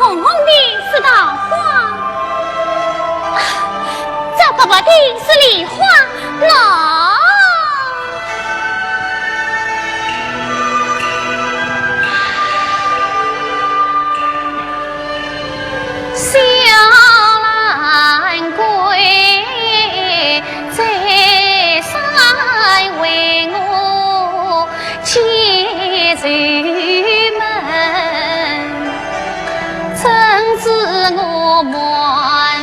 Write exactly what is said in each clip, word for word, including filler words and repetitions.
红红的是桃花，啊，这白白的是梨花咯。小兰桂，再三为我 解愁闷，怎知我满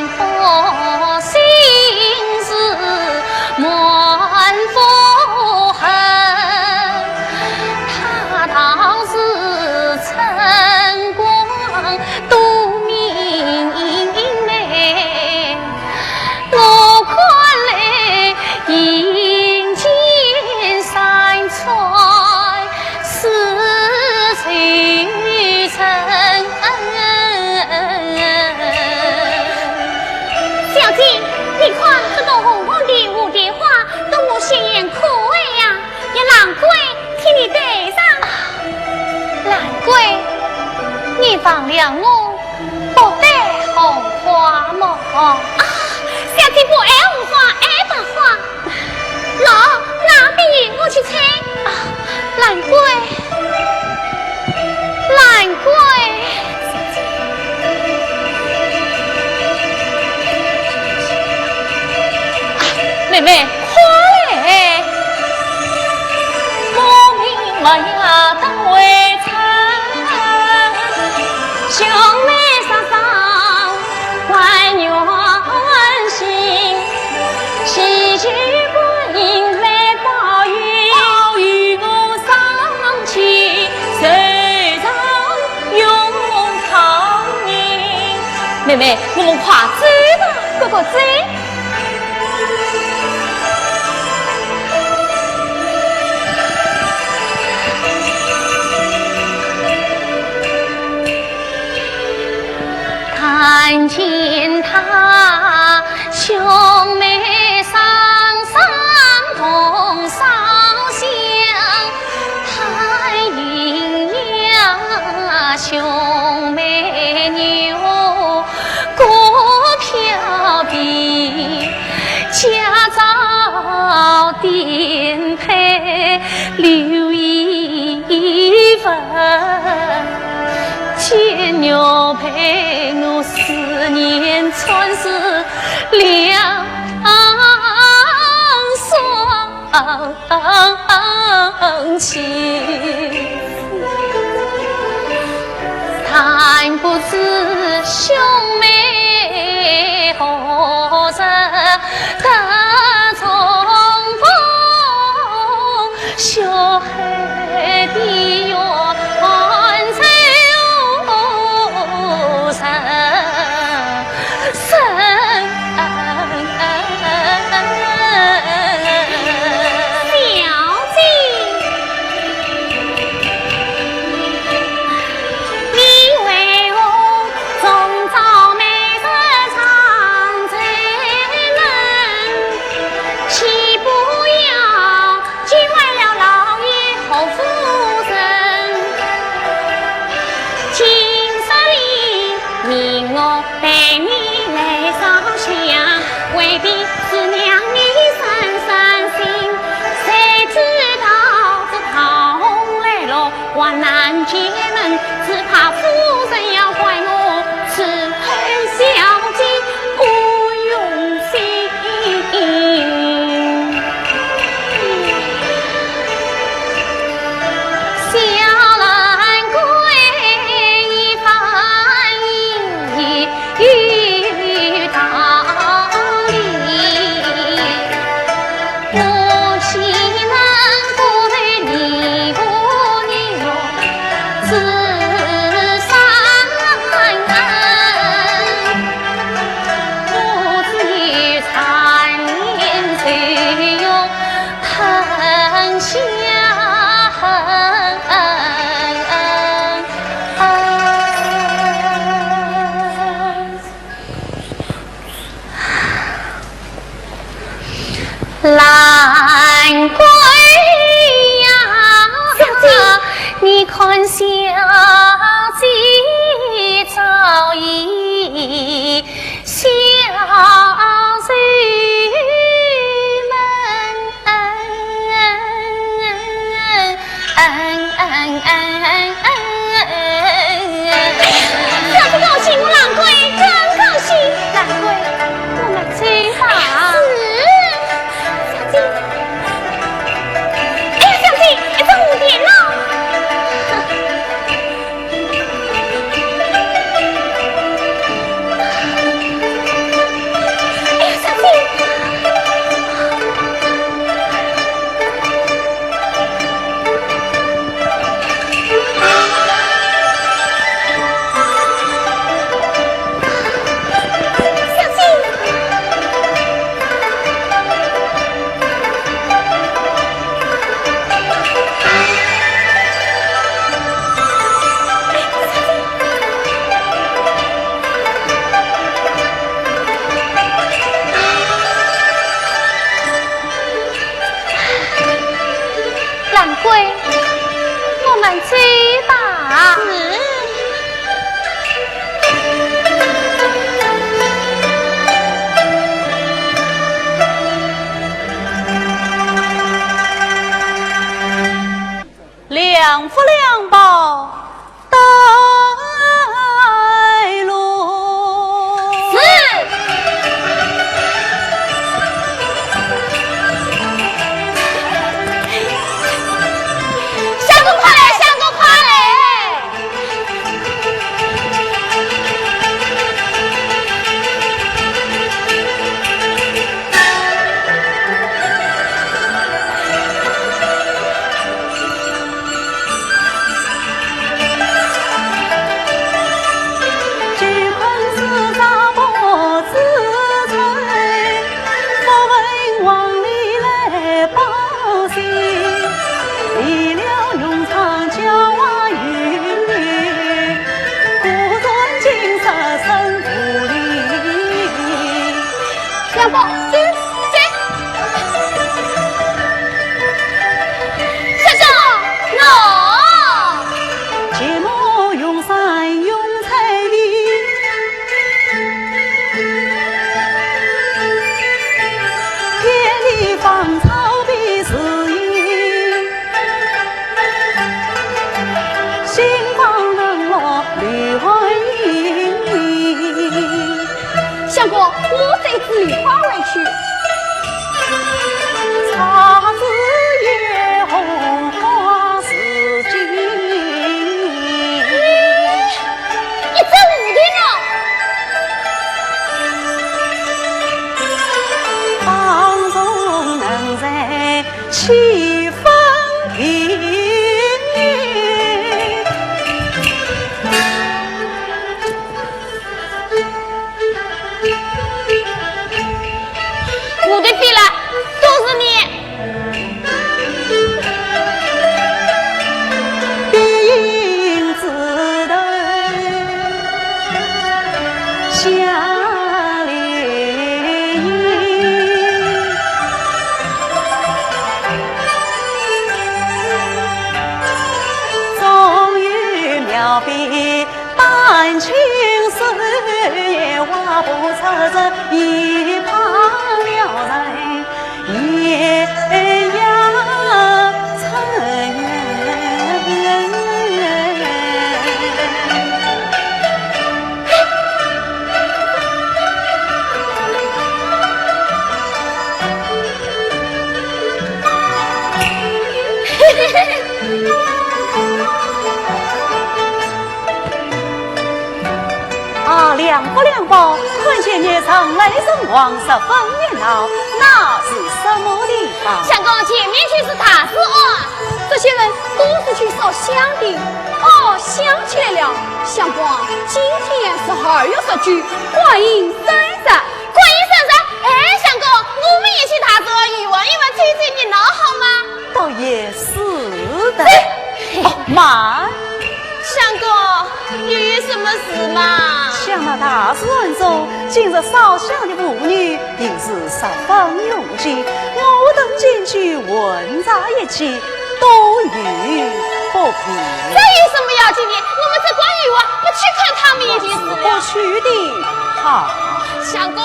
腹心事，满腹恨。她道是春光多明媚， 我看来，人间山川似水深。小姐，你看这朵红红的蝴蝶花，多么鲜艳可爱呀！让兰桂替你戴上。兰桂，你忘了我 不戴红花么？啊，小姐不爱红花，爱白花。喏，那边我去采。啊，兰桂，兰桂。妹妹，快来！ 妹妹，我们快走吧。哥哥，走。 看见她兄妹双双同烧香，她盈盈呀，兄妹你我各飘萍，家照颠沛留 一份，见玉佩我思念穿似两双情。但不知兄妹何日得重逢， 血海的冤仇深深。小姐，你为我重造美人长城门，岂不要 见坏了老爷何夫人。今日里命我陪你来烧香，为的是让你散散心。谁知道这桃红来落，患难解闷，只怕夫人要怪我此后小姐不用心。 小兰桂一番有道理，我岂能不为你我你我自伤痕？ 我只有残念，只有恨下恨。兰桂呀，小姐，你看小姐这我这次立刻回去。咦，一只蝴蝶呢？蝴蝶飞了，都是你。啊，梁伯，梁伯，看见你人来人往，十分热闹，那是什么地方？相公，前面就是大士庵。这些人都是去烧香的。哦，想起来了，相公，今天是二月十九，观音生日。观音生日？哎，相公，我们也去大士庵游玩游玩，凑凑热闹好吗？倒也是的。哦，慢。相公，又有什么事嘛？想那大士庵中，今日烧香的妇女定是十分拥挤，我等前去混杂一起，多有不便。这有什么要紧的？我们只管游玩，不去看他们也就是了。不去的好。相公。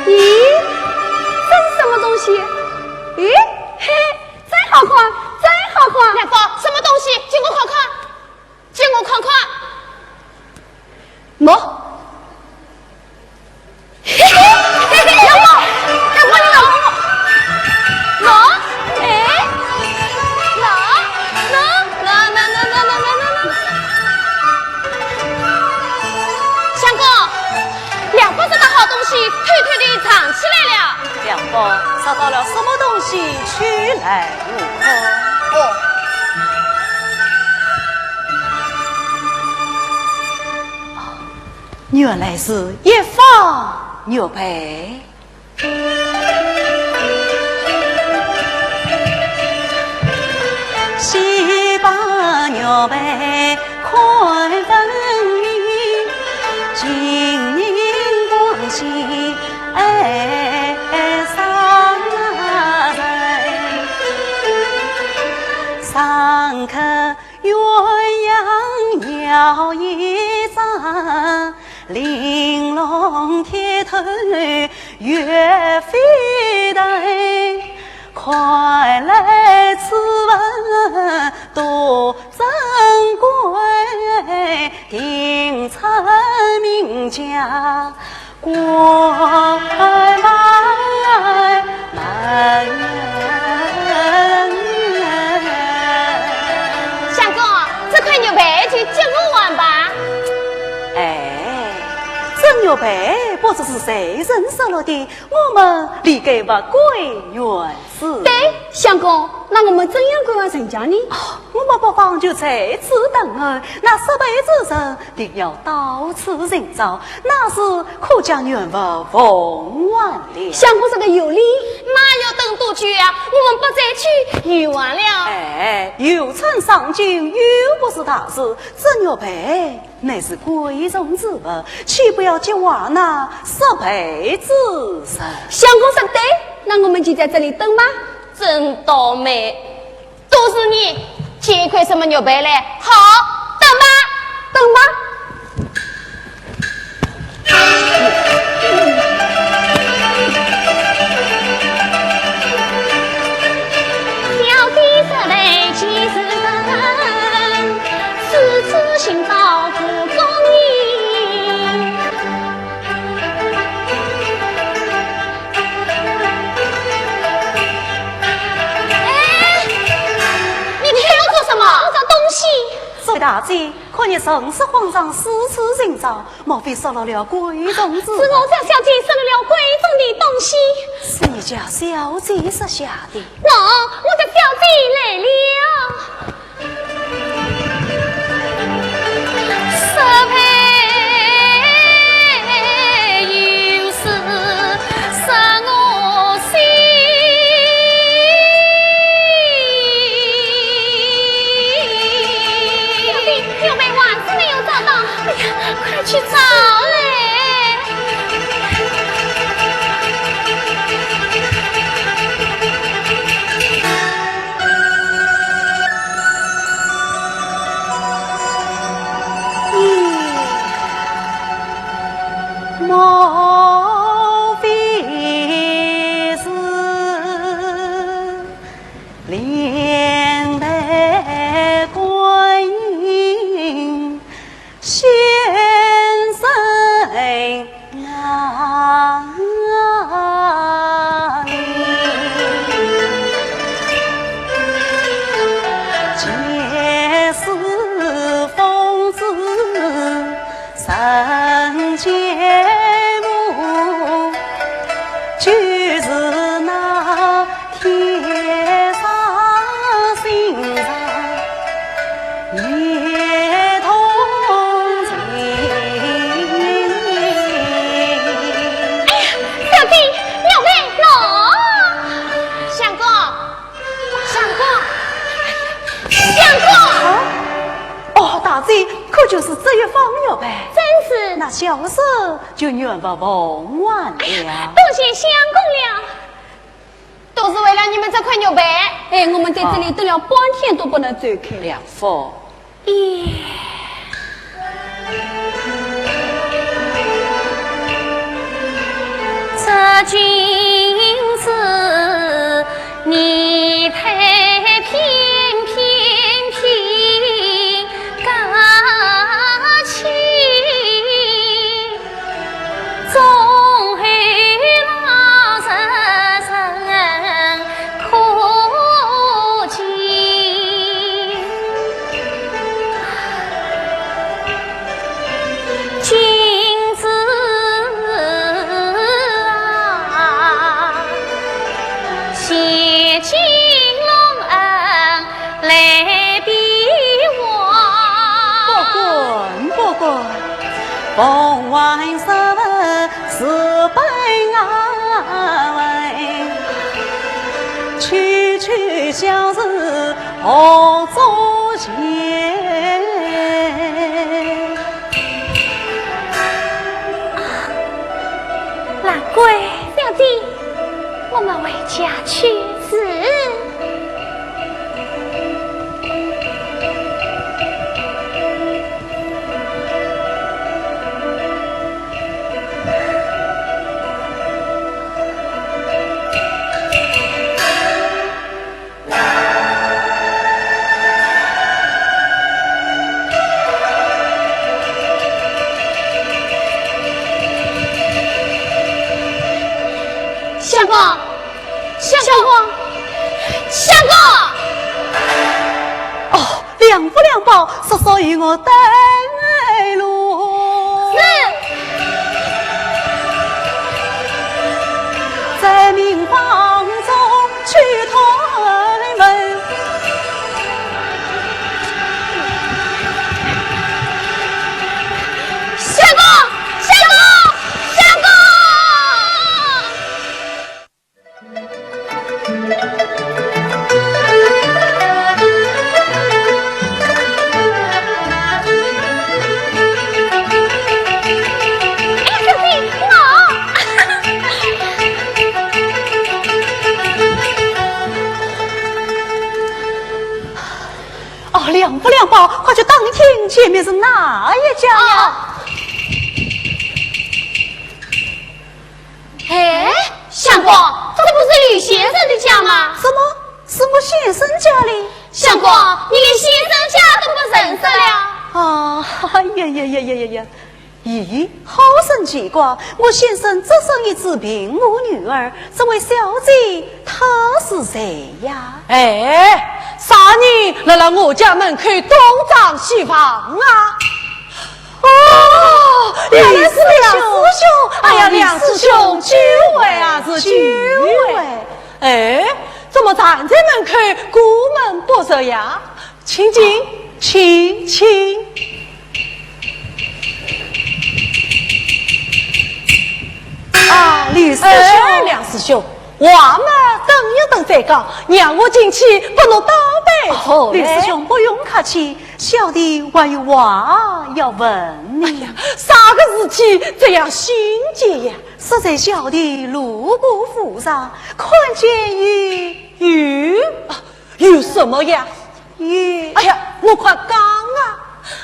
咦，这是什么东西？咦，嘿，真好看，真好看！梁伯，什么东西？给我看看，给我看看。喏。 相公，梁伯拾到好东西，偷偷地藏起来了。梁伯拾到了什么东西？取来我看。哦。 原来是一方玉佩。 相公，这块玉佩就给我玩吧。哎，这玉佩不知是谁人失落的，我们理该物归原主。对，相公，那我们怎样归还人家呢？哦，我们不妨就在此等候，那失佩之人定要到此寻找， 那时可将原物奉还了。相公说得有理。那要等多久呀？我们不再去游玩了。哎，游春赏景又不是大事，这玉佩乃是贵重之物，岂不要急坏那失佩之人？相公说得对，那我们就在这里等吧。真倒霉。 都是你，捡一块什么玉佩来？好，等吧，等吧。大姐，看你神色慌张，四处寻找，莫非失落了贵重之物？是我家小姐失落了贵重的东西。是你家小姐设下的？喏，我家小姐来了。 小姐，玉佩还是没有找到。哎呀，快去找嘞！ 莫非是灵台观音仙身啊？ 哎呀，小姐，玉佩喏。相公，相公，相公！啊？哦，大姐，可就是这一方玉佩？正是。那小生就愿勿奉还了。多谢相公了。都是为了你们这块玉佩。哎，我们在这里等了半天都不能走开。梁福， 咦，这金子你太平平平高起。 总有老实人可见。金子啊，谢金隆恩 来比我。不敢，不敢，奉还实物是本啊文，区区小事何足嫌。兰桂，小姐，我们回家去。是。 相公，相公，相公！哦，梁福梁宝，速速与我带路。是。在民房中去探问。 相公，相公，相公！哎，小姐，喏。 哦，梁福梁宝，快去打听前面是哪一家呀？哦。哎，相公，这不是吕先生的家吗？什么？是我先生家里？相公，你连先生家都不认识了？啊，哎呀呀呀呀呀呀！ 咦，好生奇怪，我先生只生一子并无女儿，这位小姐她他是谁呀？哎，啥人辣辣我家门口东张西望啊？哦，原来是梁师兄。哎呀，梁师兄，久违啊，是久违。久违。哎，怎么站在门口过门不入呀？请进，请，请。啊，李师兄。哎，梁师兄，话嘛等一等再讲，让我进去拨侬倒杯。哦，李师兄，不用客气，小弟还有话要问你。哎呀，啥个事体这样心急呀？适才小弟路过府上，看见有，有？啊，有什么呀？有。哎呀，侬快讲啊！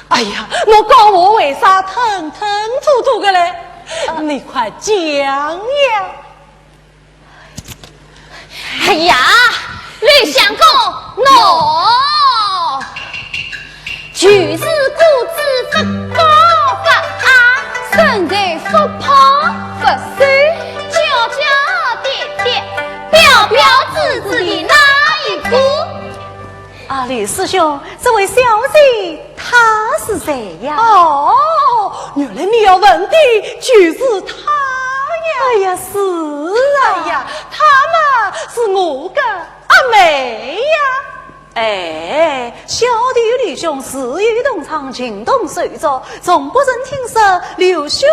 哎呀，侬讲话为啥吞吞吐吐的嘞？啊。你快讲呀！哎呀，吕相公，喏，就是个子不高不矮，身材不胖不瘦，娇娇滴滴，标标致致的那一个。 啊，李师兄，这位小姐她是谁呀？哦，原来你要问的就是她呀。哎呀，是啊。哎呀，她嘛，是我的阿妹呀。哎，小弟与刘兄自幼同窗，情同手足，从不曾听说刘兄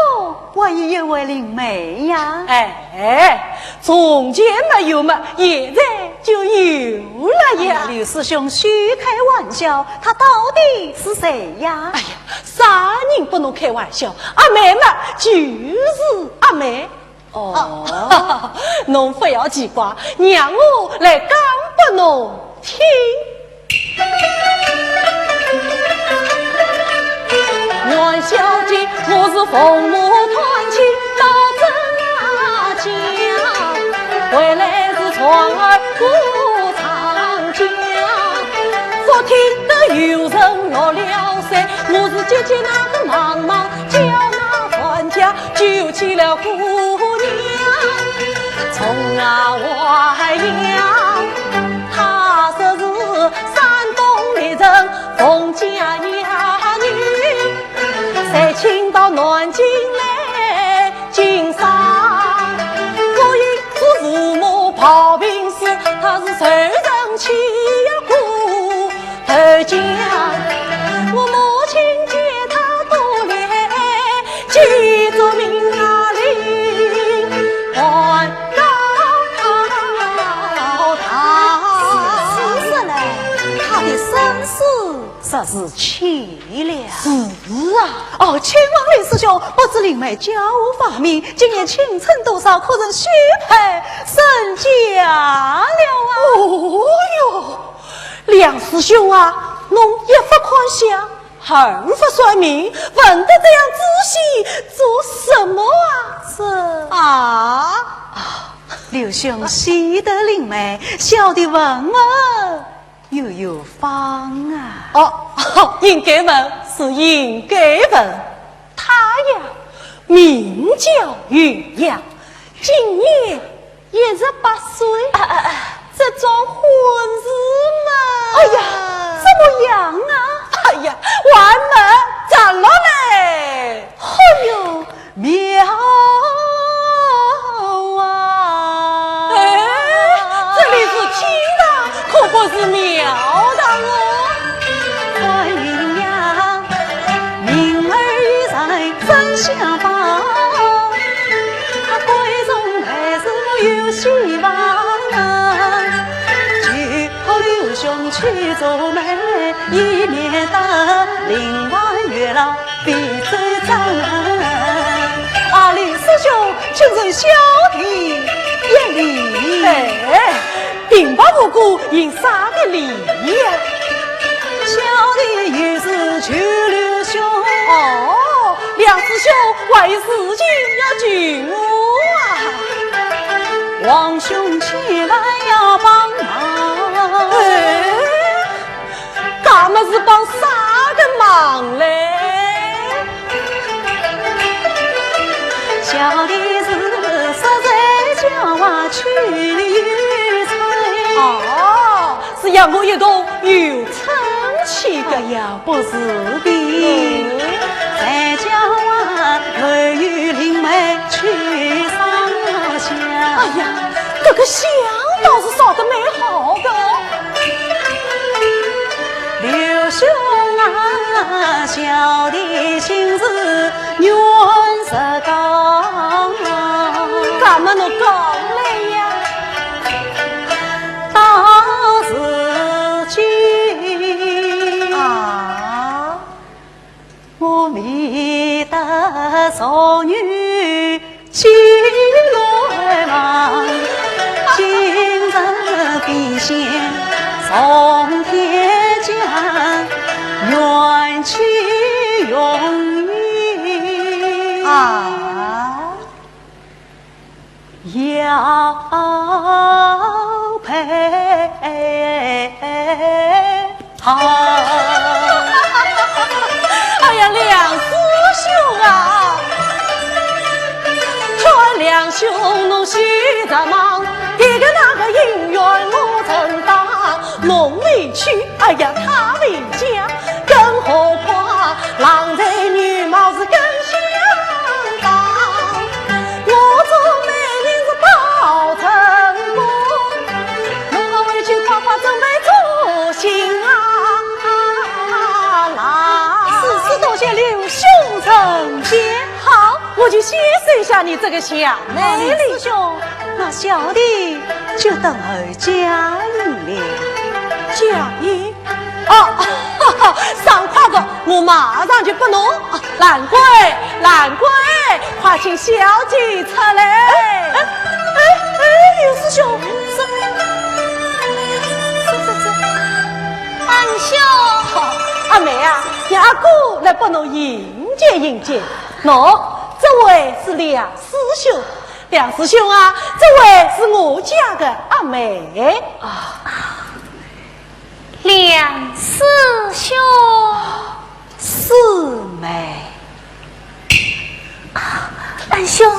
还有一位令妹呀。哎，从前没有嘛，现在就有了呀。哎呀，刘师兄休开玩笑，她到底是谁呀？哎呀，啥人拨侬开玩笑？阿妹嘛，就是阿妹。哦。侬不要奇怪，让我来讲拨侬听。 阮小姐，我是奉母团亲到这家，回来是船儿过长江。忽听得有人落了水，我是急急那个忙忙叫那船家救起了姑娘。从啊淮阳，她说是山东历城 冯家女，随亲到南京来经商。我因是父母抱病死，她是受人欺压苦头讲。我母亲见她多怜，急作命啊令，还告她。是，是嘞，她的身世 实是凄凉。是啊。哦，请问李师兄，不知令妹叫何芳名，今年青春多少，可曾许配人家了啊？哦哟，梁师兄啊，侬一不看相，二不算命，问得这样仔细做什么啊？是啊。啊，刘兄喜得令妹，小弟问问 又有妨啊。哦，应该问是应该问。她呀，名叫云阳，今年一十八岁。啊，啊，啊。这桩婚事嘛。哎呀，怎么样啊？哎呀，还没着落嘞。哎呦， 妙啊！哎，这里是天堂，可不是庙堂哦。欢迎呀，名儿已在分享吧。他闺中还是有希望啊。 好刘兄去做媒，以免得令郎月老比周章。啊，李师兄，请受小弟一礼。哎，平白无故行啥个礼呀？小弟有事求刘兄。哦，梁师兄，还有事情要求我啊？ 王兄前来要帮忙。哎，搿么是帮啥个忙嘞？小弟是实在叫啊去有差。让我一同游春去的。哎呀，不是的。嗯。才叫啊，未雨霖梅去烧香。哎呀，这个香倒是烧得蛮好的。刘兄啊，小弟今日 愿实讲，敢问侬讲来呀？到如今啊，我未得俗女进来房，今日必先从天降，元气容易啊。 要配好。哎呀，梁师兄啊，劝梁兄侬休着忙，这个那个姻缘我承担，侬未娶，哎呀，她未嫁，更何况郎才女貌是更相当。 我做媒人是到成功，侬快回去快快准备做新郎啦。是，是，多谢刘兄成全。好，我就先收下你这个小妹了。哎，师兄，那小弟就等候佳音了。佳音？ 哦，爽快个，我马上就拨侬。啊，兰桂，兰桂，快请小姐出来。哎，哎，哎，刘师兄，是，是，是，是。恩兄。好，阿妹啊，让阿哥来拨侬引见引见。喏，这位是梁师兄，梁师兄啊，这位是我家的阿妹。啊。 梁师兄。师妹。啊，恩兄，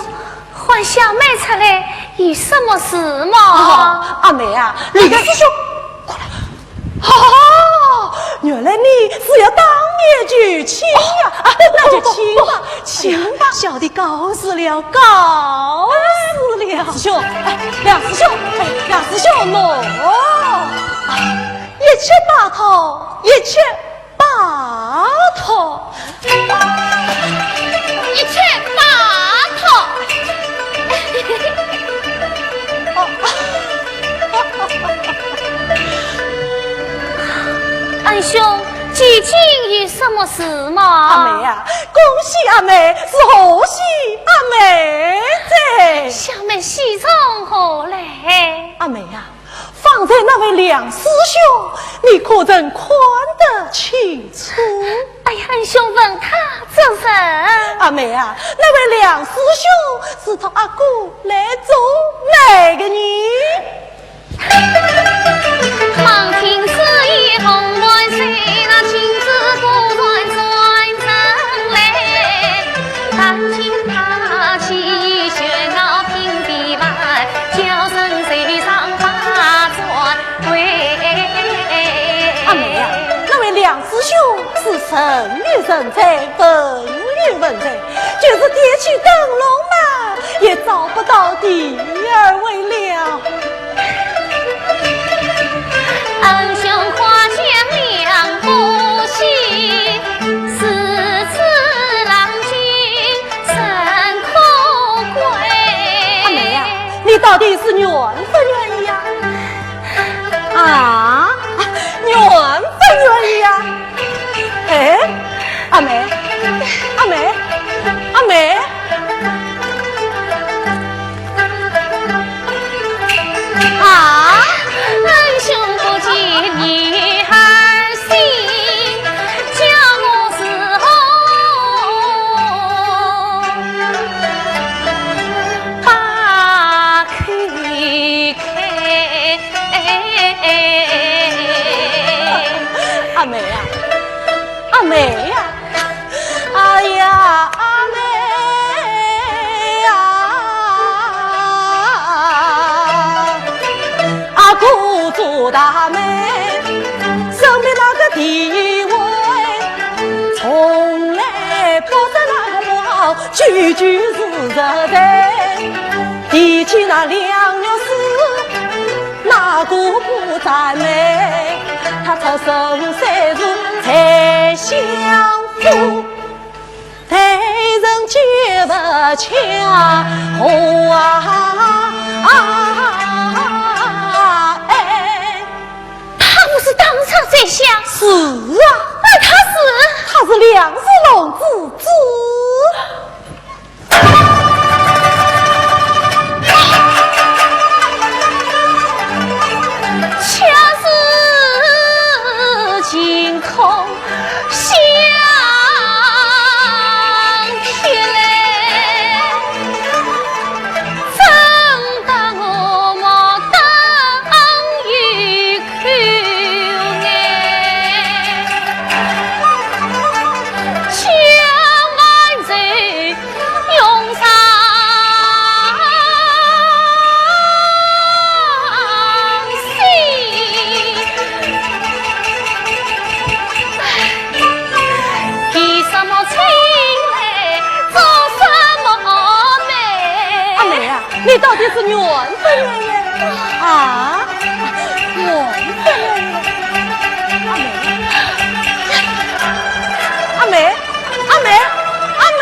唤小妹出来，有什么事么？哦，阿妹啊，梁师兄，过来。哦，原来你是要当面求亲呀。哦，啊，那就请吧，不，不，不。 请吧。小弟告辞了，告辞了。师兄，哎，梁师兄，哎，梁师兄，喏，啊，一切拜托，一切拜托。一切拜托。哦，恩兄，究竟有什么事么？阿妹啊， 恭喜阿妹，是贺喜阿妹哉。小妹喜从何来？阿妹呀，方才那位梁师兄，你可曾看得清楚？哎呀，恩兄问他做甚？阿妹啊，那位梁师兄是托阿哥来做媒的呢。 阿妹呀，那位梁师兄是人有人才，文有文才，就是提起灯笼嘛，也找不到第二位了。 阿妹呀，你到底是愿不愿意呀？啊，愿不愿意呀？ 哎，阿妹，阿妹，阿妹。啊，恩兄不见女儿心，叫我如何把口开？ 阿妹呀，阿妹呀，哎呀，阿妹呀，阿哥做大媒从来不说那个不好，句句是实在。提起那梁玉书，哪个不赞美？他出身虽是宰相府，待人绝不巧合啊！哎。 他不是当朝宰相？是啊。那他是？他是梁氏龙之子。却是晴空相瞥嘞。 阿妹啊，你到底是缘分来呀？啊，缘分来呀！阿妹，阿妹，阿妹，阿妹！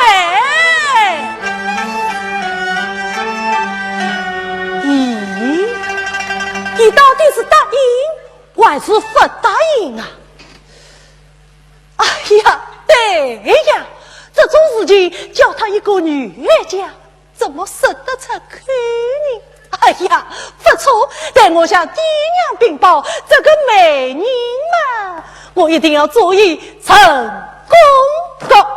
咦，你到底是答应还是不答应啊？ 哎呀，对呀，这种事情叫她一个女儿家，怎么说得出口呢？哎呀，不错，待我向爹娘禀报这个媒人嘛，我一定要做一成功的。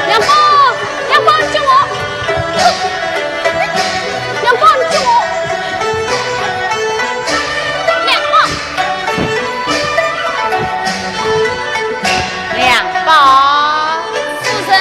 梁宝，梁宝，你救我！梁宝，你救我！梁宝，梁宝，夫人。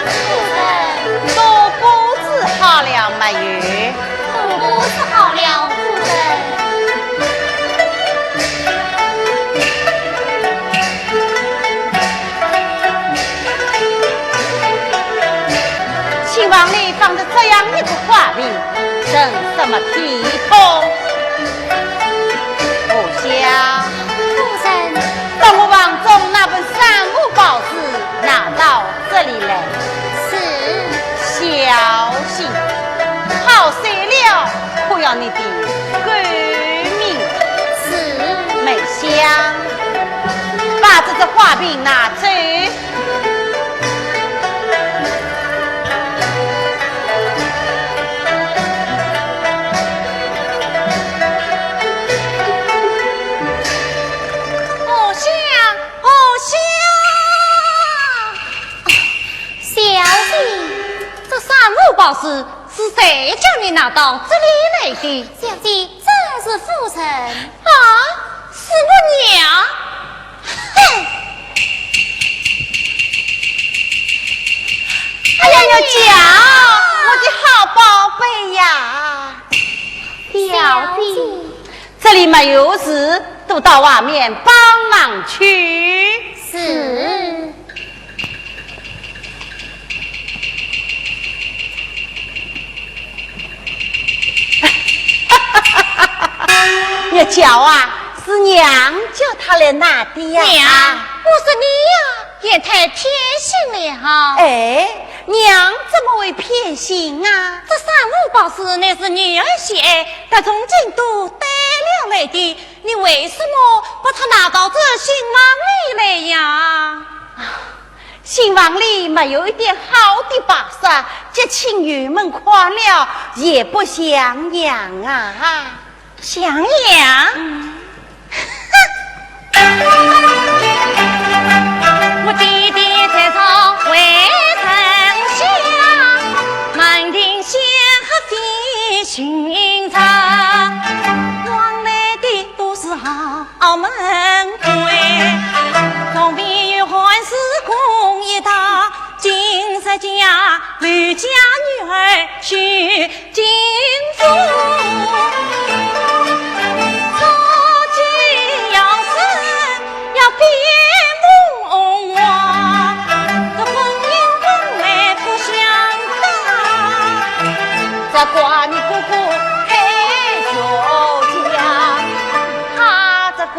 夫人，都布置好了没有？都布置好了，夫人。 新房里放着这样一个花瓶，成什么体统？荷香。夫人。把我房中那本三五报纸拿到这里来。是。小心，泡碎了，可要你的狗命。是。梅香。 把这只花瓶拿走。荷香，荷香！小姐，这三五报纸是谁叫你拿到这里来的？小姐，这是夫人。啊，是我娘？ 哼！哎呀，玉娇，我的好宝贝呀！小姐。这里没有事，都到外面帮忙去。是。 玉娇啊，是娘叫她来拿的呀。娘，我说你呀，也太偏心了。哎，娘怎么会偏心啊？这三五报纸乃是女儿喜爱，特从京都带了来的，你为什么把它拿到这新房里来呀？啊，新房里没有一点好的摆设，节庆油门关了，也不像样啊。像样？我爹爹在朝为丞相，门庭显赫非寻常，往来的都是豪门贵，总比有汉室公一大，金石家，吕家女儿许 金锁，早就要死，要变梦话，这婚姻本来不相当。这怪你哥哥太倔强，他这个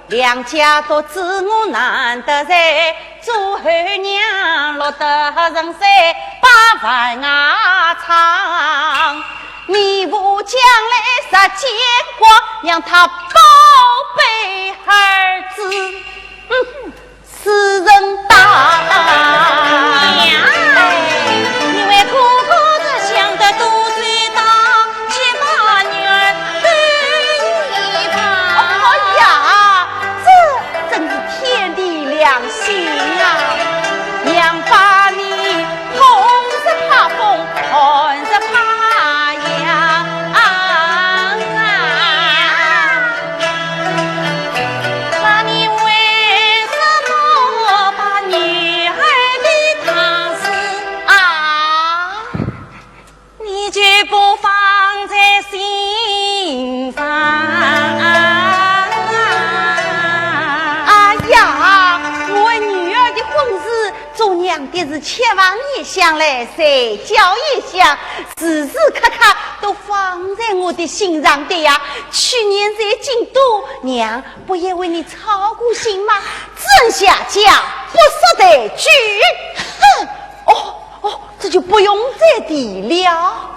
两家独子我难得在，做后娘落得人才把饭啊尝。你我将来实见光，让他宝贝儿子，嗯哼，死人当。娘，你为哥哥着想得多周到， 去把女儿等一旁。哎呀，这真是天地良心啊！娘把你捧着怕风，寒着怕阳啊！那你为什么把女儿的大事啊？ 你就不放在心上。哎呀，我女儿的婚事，做娘的是七房也想来，三角也想，时时刻刻都放在我的心上的呀。去年在京都，娘不也为你操过心吗？这下家不说的句。哼，哦， 哦，这就不用再提了。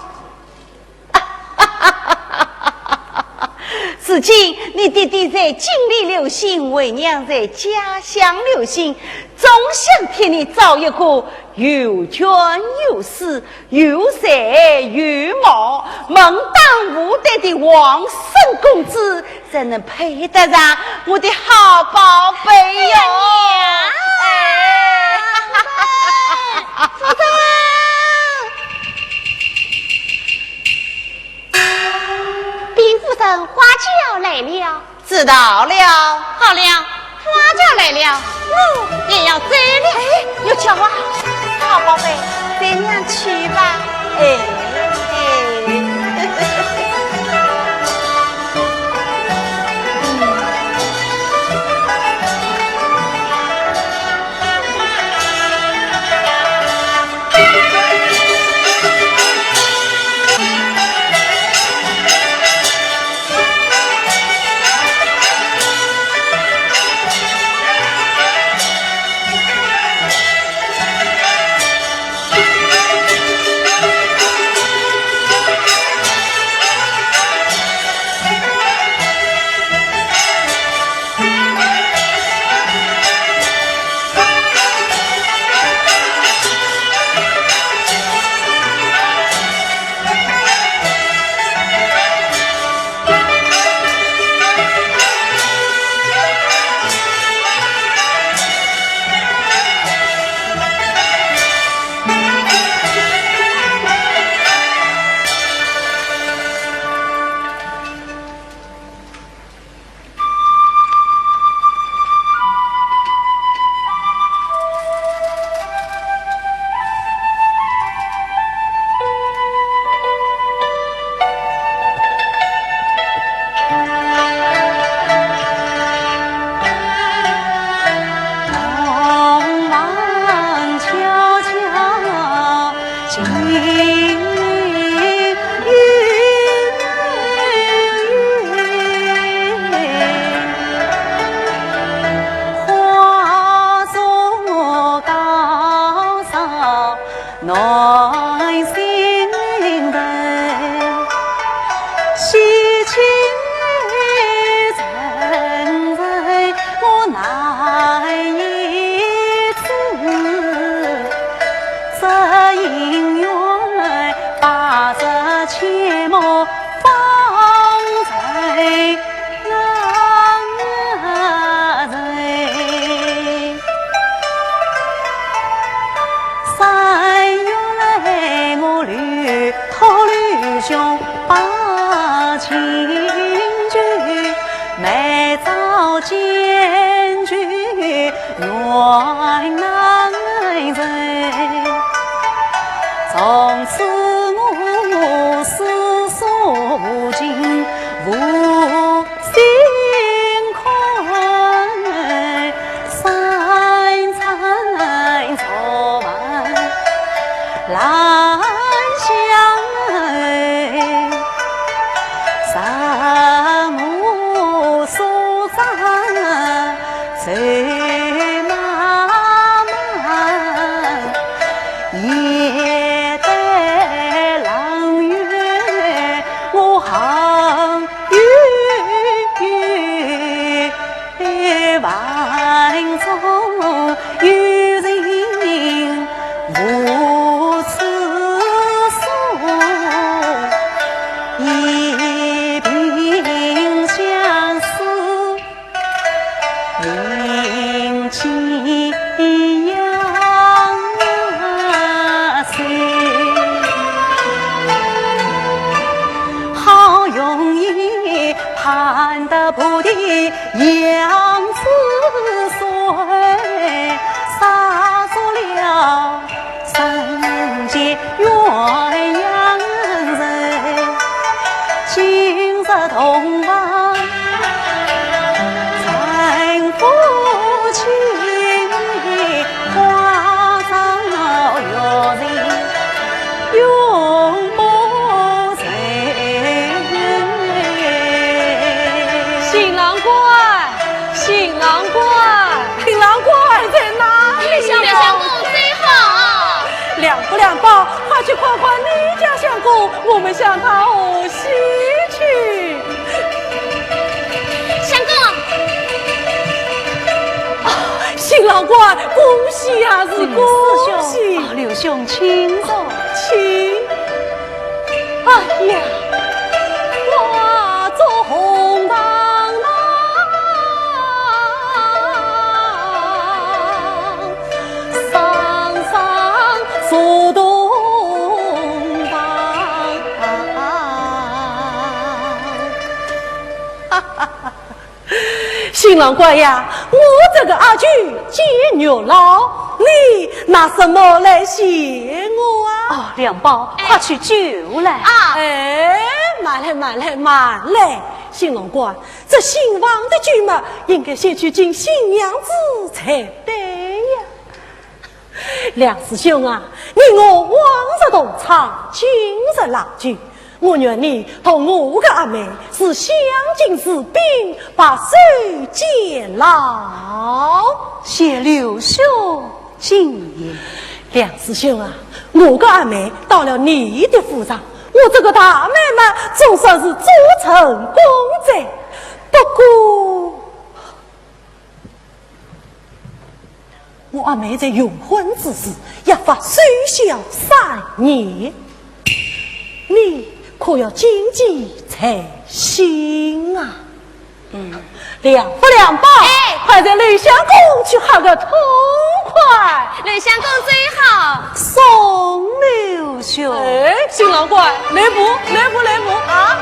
如今你爹爹在京里留心，为娘在家乡留心，总想替你找一个有权有势、有才有貌、门当户对的王孙公子， 怎能配得上我的好宝贝哟？哎呀，娘！哎。夫人，夫人！禀夫人，花轿来了。知道了。好了，花轿来了，我也要走了。哎，玉娇啊，好宝贝，随娘去吧。哎。姻缘，八十千磨方成人。三月来我刘，托刘兄把亲眷，每朝见酒 愿难成。从此我四所无尽无心困，三餐朝饭难相。 山河所长走漫漫，夜待冷月我行悠悠。 万中有情无处诉，一鬓相思明镜阳水。好容易盼得菩提 杨子水，杀作了人间鸳鸯人。今日洞房成夫妻，花朝月人 永不散。新郎官，新郎官，新郎官在哪里呀？刘相公最好。梁福梁宝，快去看看你家相公，我们向他贺喜去。相公。啊，新郎官，恭喜呀，是恭喜。嗯，师兄。啊，刘兄，请坐。请。 哎呀，花烛红堂堂，双双入洞房。 新郎官呀，我这个阿舅见月老，你拿什么来谢我啊？哦，梁宝，哎。快取酒来。啊。哎，慢来，慢来，慢来。新郎官，这新房的酒嘛，应该先去敬新娘子才对呀。 梁师兄啊，你我往日同窗，今日郎舅，我愿你同我个阿妹是相敬如宾，白首偕老。谢刘兄金言。梁师兄啊，我个阿妹到了你的府上，我这个大妹嘛，总算是做成功哉。不过， 我阿妹在用婚之时，约法守孝三年，你可要谨记在心啊。嗯。梁福梁宝，哎。快带刘相公去喝个痛快。刘相公最好。送刘 兄。哎，新郎官，来步，来步，来步啊！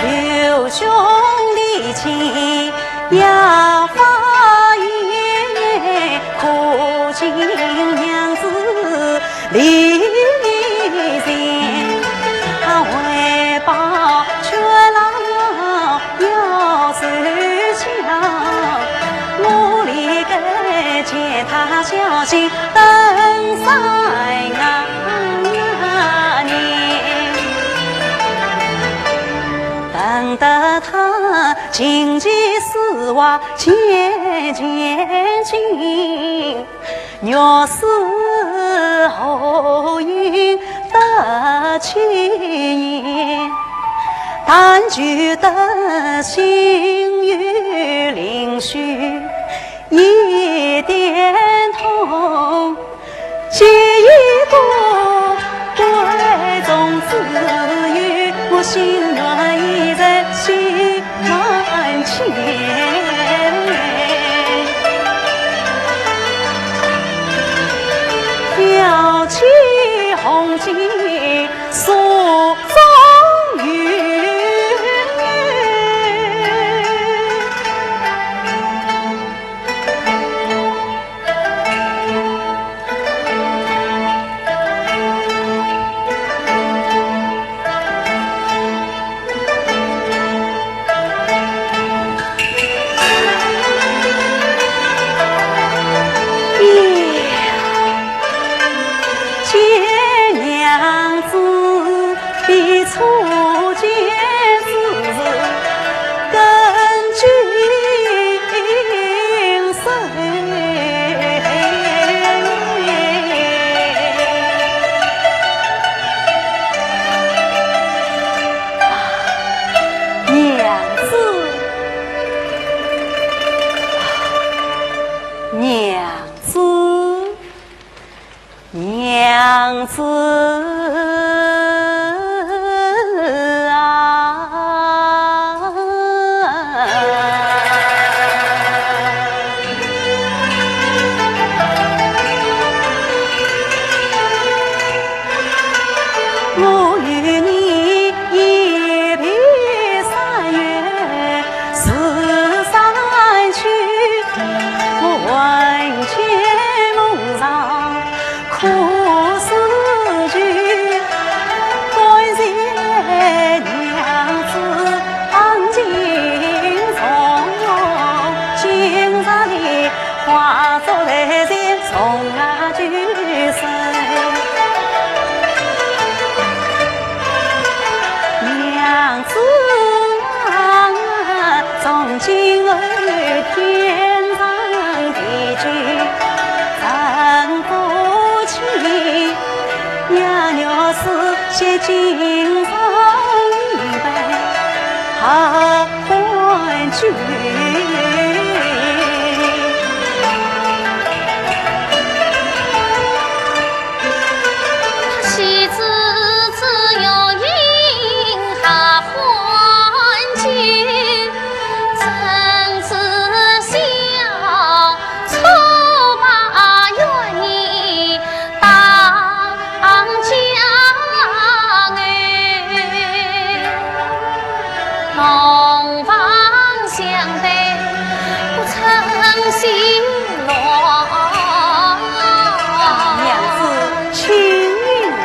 刘兄的亲也发言，可敬娘子 礼贤，啊，为报却老要守孝，我理该见她小心等三年。等得她琴棋书画渐渐精， 若是后因得其言，待俺觉得心有灵犀一点通，这一个闺中之女，我心愿已在心门前。挑起红巾 诉衷肠。见娘子，比初见之时更精神。娘子，娘子，娘子啊！我与你一别三月十三秋，我魂牵梦绕苦思旧。感谢娘子恩情重，今日里 化作泪水送啊秋水。娘子啊，从今后天长地久成夫妻， 若有事，先敬上一杯合欢酒。喜字只有饮合欢酒，怎知晓 初八月你当家哎，同房相对不曾许诺。娘子，请饮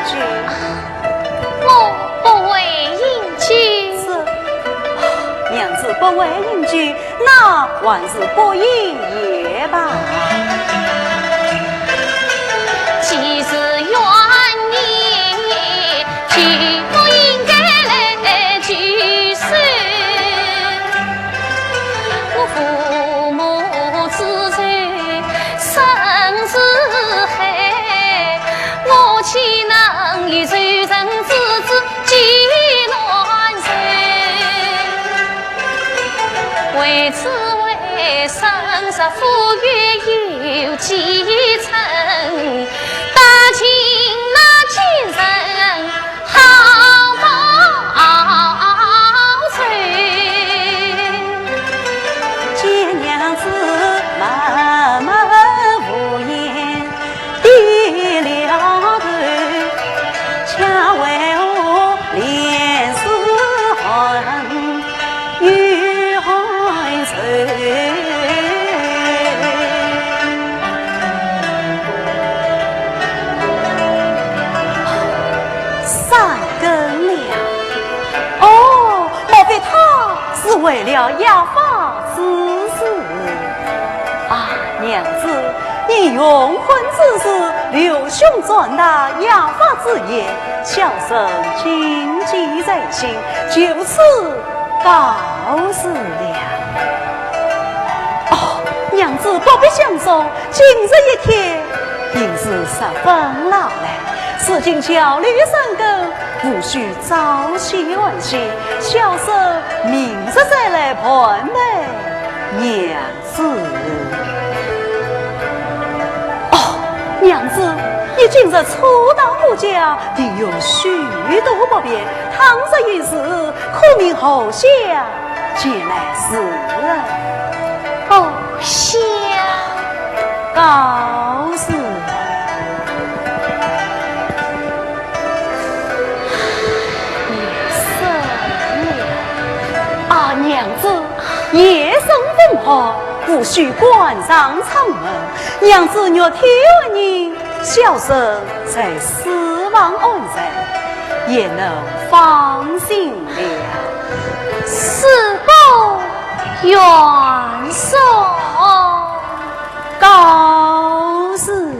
酒。我不会饮酒。是，娘子不会饮酒， 那还是不饮也罢。既是怨言，就不应该来聚首。我父母之仇深似海，我岂能与仇人之子 结难成。为此为生死，父女有几成，打尽那奸人好报仇。见娘子默默无言， 低了头，恰为我脸似寒，又寒愁。三更了，哦，莫非她是为了药方之事？ 啊，娘子，你用婚之时，刘兄转达药方之言，小生谨记在心，就此告辞了。哦，娘子不必相送，今日一天定是十分劳累，如今谯楼三更，无须朝夕唤醒，小生明日再来盘问娘子。哦，娘子，你今日初到我家，定有许多不便，倘若有事，可命后厢 前来侍候。哦，谢。告辞。夜深了。啊，娘子，夜深风寒，无须关上窗门。娘子若挑人，小生在书房安身，也能放心 了。事不远送。告辞。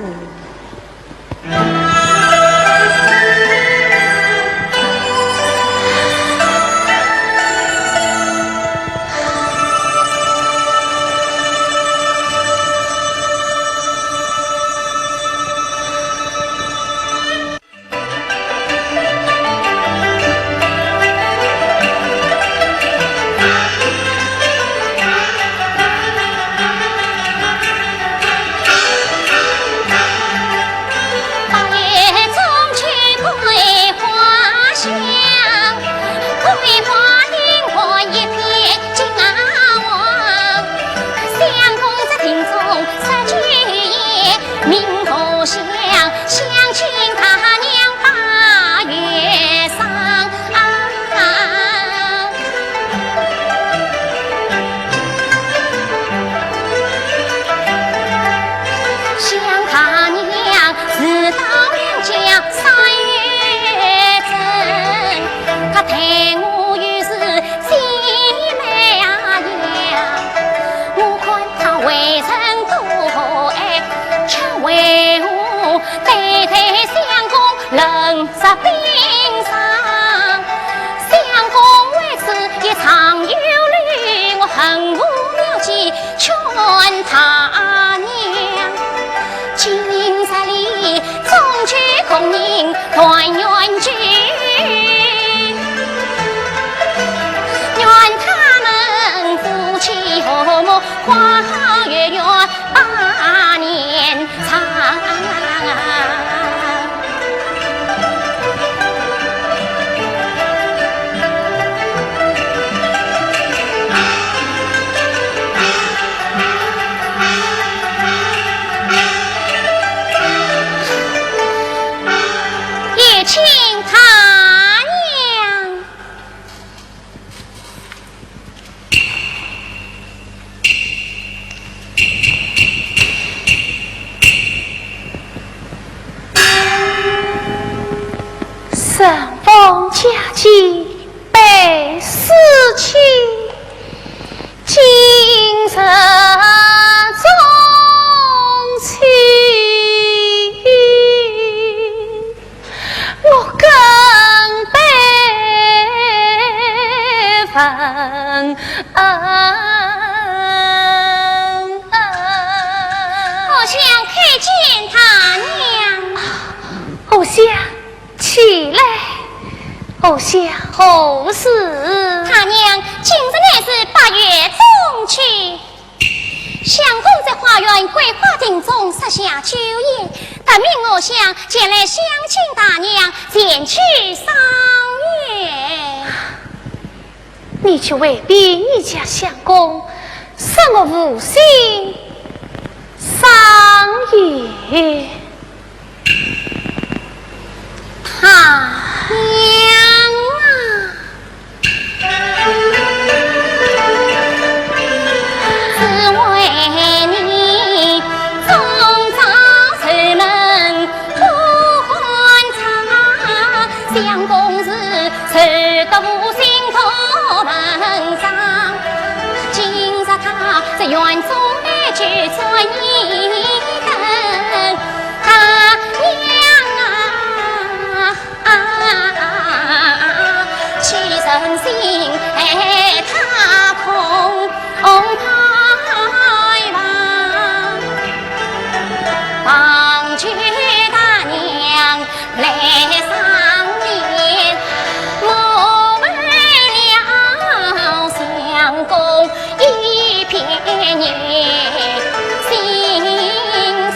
心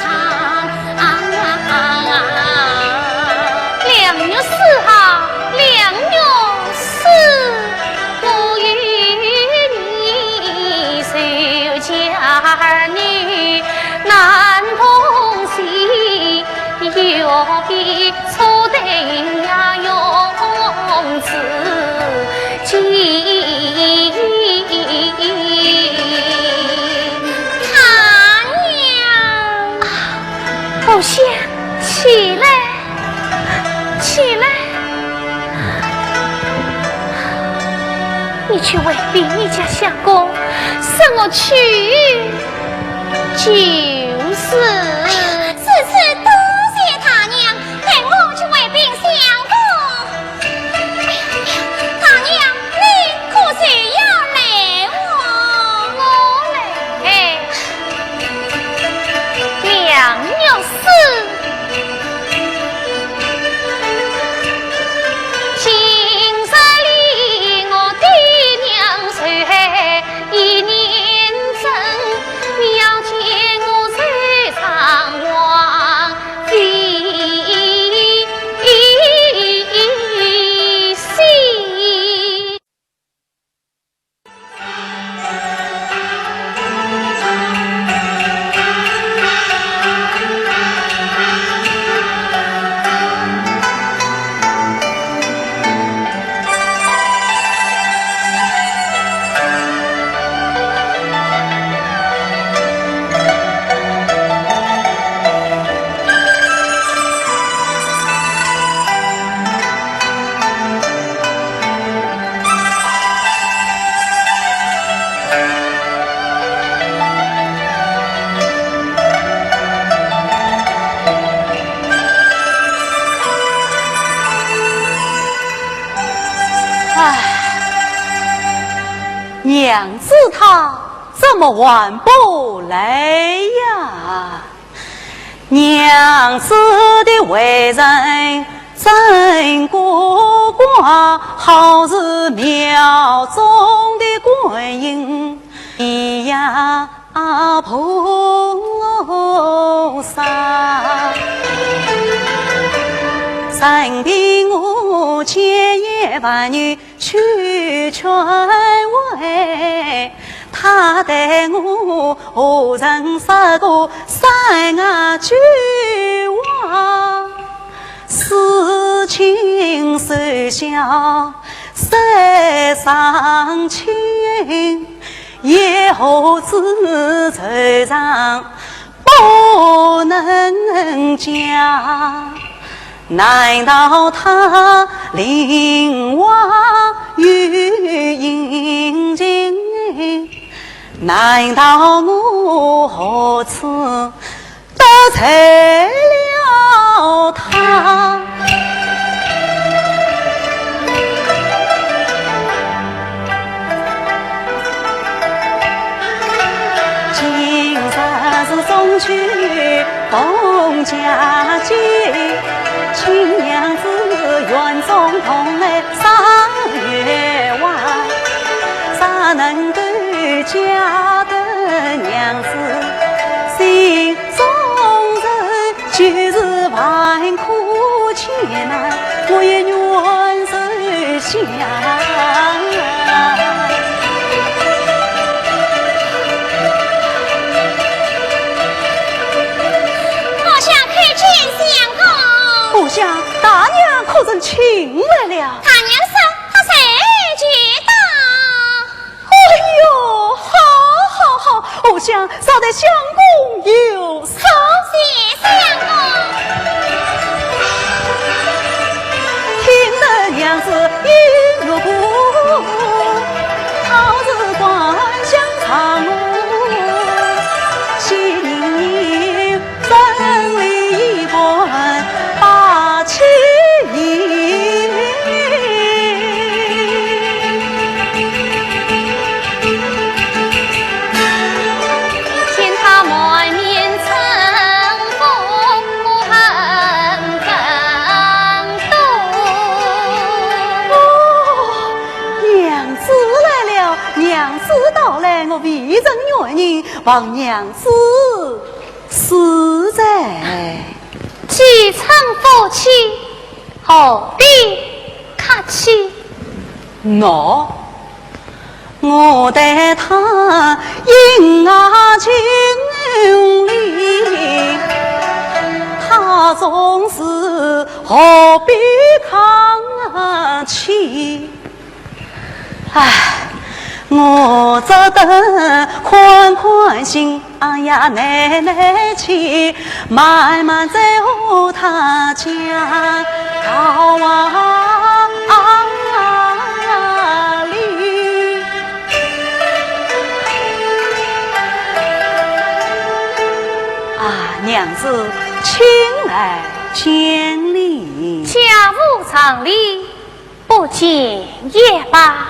肠。梁玉书啊，梁玉书。我与你守家儿女难同行，又比 初登呀永自己。他娘！啊，凤香，起来，起来。你去回禀你家相公，说我去就是。哎呀，如此多谢他娘，待我去回禀相公。 哎呀，哎呀，大娘，你可是要来哦？我来。哎，梁玉书。今日里我的娘寿一年整，你要见我手上黄 唉，娘子她怎么还不来呀？ 娘子的为人真古怪，好似庙中的观音呀菩萨。任凭我千言万语 去劝慰，她待我何曾说过三句话？思亲思小，思上亲，也何止愁肠不能解。 难道她令我有隐情？难道我何处得罪了她？ 今日是中秋逢佳节，请娘子园中同来赏月华。若能够解得娘子心中愁， 就是万苦千难，我也愿受下。荷香叩见相公。荷香，大娘可曾请来了？大娘说她随即到。 哎呦，好，好，好，荷香，少待相公有赏。谢相公。听得娘子音乐舞，好似观香场舞，喜盈盈。 真理一般把气音。见她满面春风，我很感动。我未曾远迎，望娘子恕罪。既成夫妻，何必客气？喏，我待她恩爱情深，她总是何必客气？ 唉，我只得宽宽心，哎呀，耐耐去，慢慢再和她讲道理。啊，娘子，请来见礼。家无常礼， 不见也罢。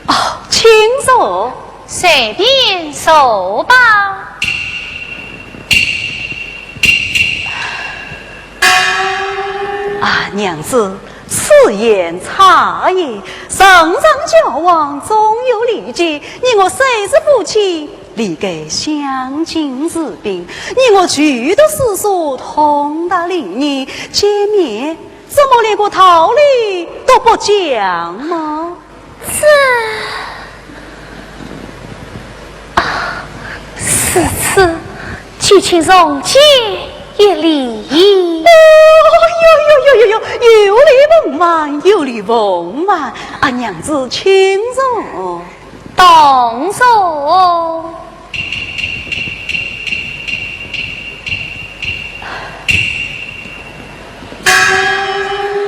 哦，请坐。随便坐吧。啊，娘子，此言差矣。常常交往，总有礼节，你我虽是夫妻，理该相敬如宾。你我俱读诗书，通达礼仪，见面 怎么连个道理都不讲吗？这……啊，如此，就请重见一礼。哦哟哟哟哟哟，有礼奉还，有礼奉还。啊，娘子请坐。 同坐。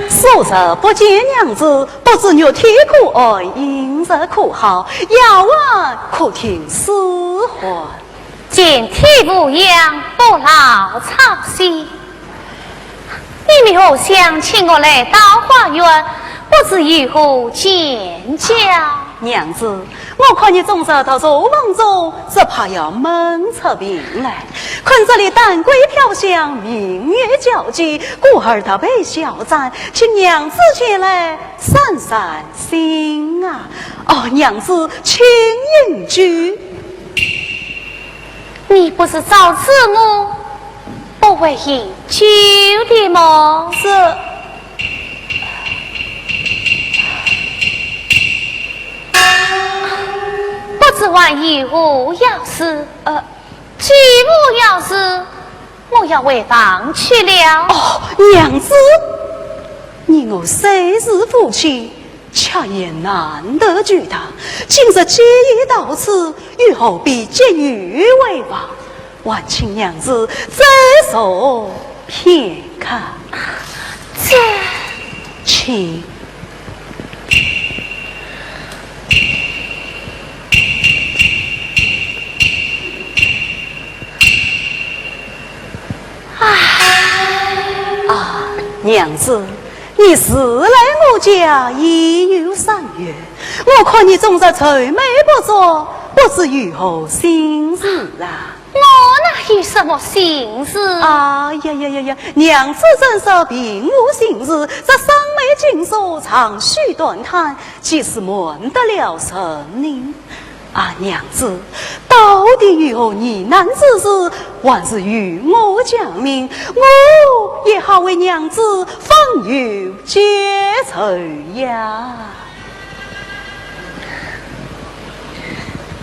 数日不见娘子，不知玉体可安，饮食可好，腰患可听使唤？健体无恙，不劳操心。 你们何相请我来到花园，不知有何见教？娘子，我看你总是到书房中，只怕要闷出病来。看这里丹桂飘香，明月皎洁，故而特备小盏，请娘子前来散散心啊。哦，娘子，请饮酒。 你不是早知我不会饮酒的么？是。不知还有何要事？呃，既无要事，我要回房去了。哦，娘子，你我虽是夫妻， 却也难得聚谈，今日既已到此，又何必急于回房？还请娘子再坐片刻。这……请。啊，娘子， 你自来我家已有三月，我看你总是愁眉不展，不知有何心事啊？我哪有什么心事？哎呀呀呀呀，娘子怎说并无心事，这双眉紧锁，长吁短叹，几时瞒得了人呢？ 啊，娘子，到底有何疑难之事，还是与我讲明，我也好为娘子分忧解愁呀。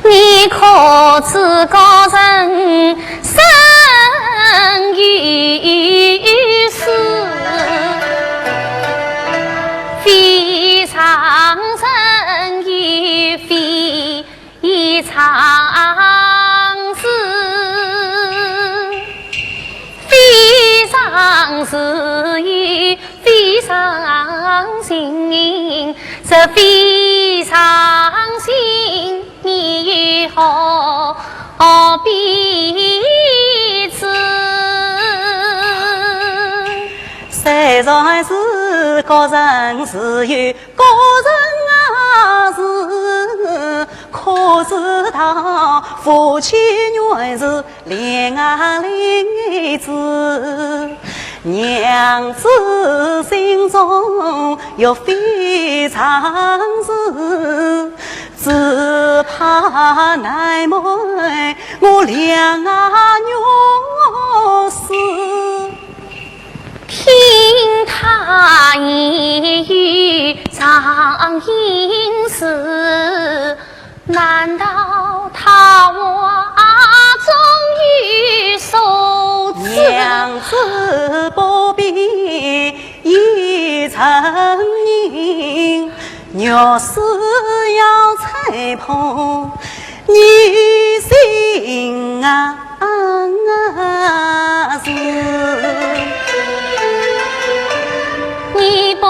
你可知古人生于斯，非常人也非 非常事，非常事也非常情，这非常情你何必知？虽然是古人自有 古人啊是，可知道夫妻原是恋爱里子，娘子心中有非常事，只怕难瞒我两啊玉丝。听他言语常应是，难道他话中有所指？娘子不必 一层银，玉丝要拆破你心啊事。你不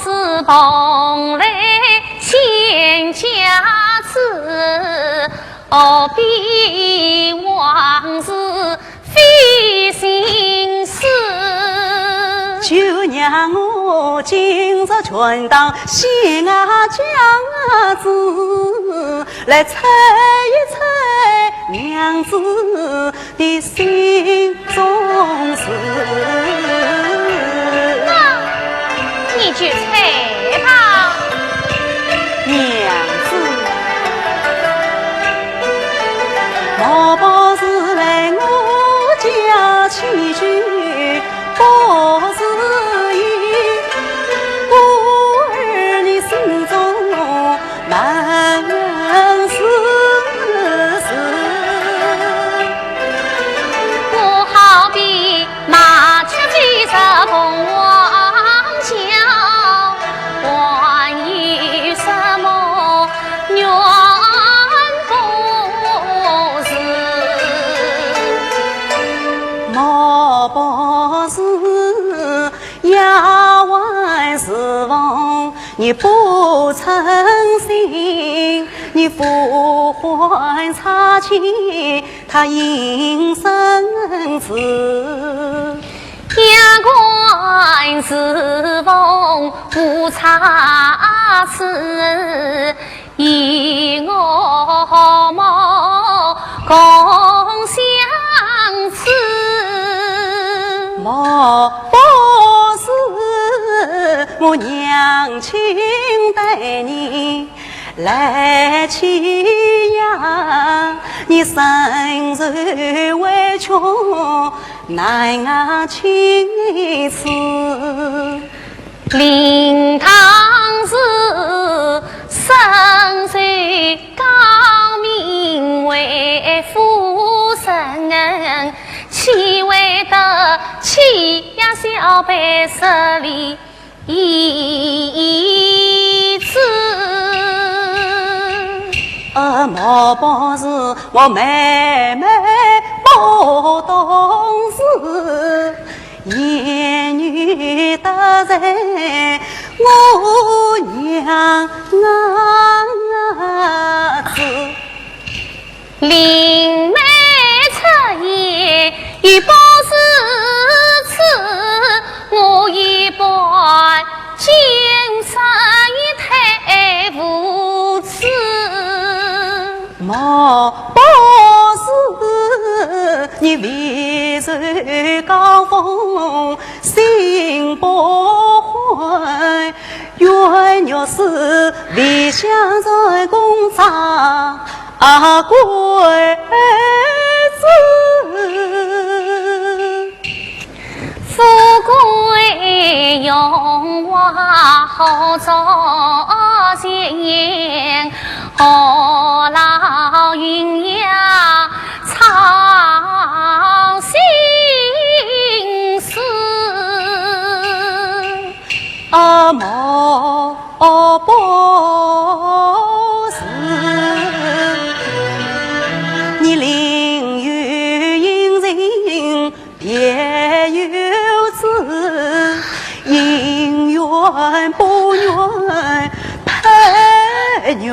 是蓬莱仙家子，何必往事 费心思。就让我今朝全当仙家子，来猜一猜娘子的心中事。那你就猜吧。娘子， 莫不是来我家祈求，不是有故而你心中难思事。我好比 麻雀飞入凤凰桥，还有什么怨不是？莫不是丫鬟侍奉你不称心，你呼唤差遣 他应声至。丫鬟侍奉无差池，与我莫共相辞。莫不是我娘亲待你 来欺压，你深受委屈难啊启齿。令堂是身受高名为夫人，岂为得欺压小辈势利 一子。呃，莫不是我妹妹不懂事，言语得罪我娘啊子。 林妹出言，又不是此，我一般见识也太无知。莫不是你未受高风心不欢， 冤枉是为相在公差啊，贵子。富贵荣华好照见，何劳云霞操心事。 啊，莫不是你另有隐情别有主，因缘不愿配玉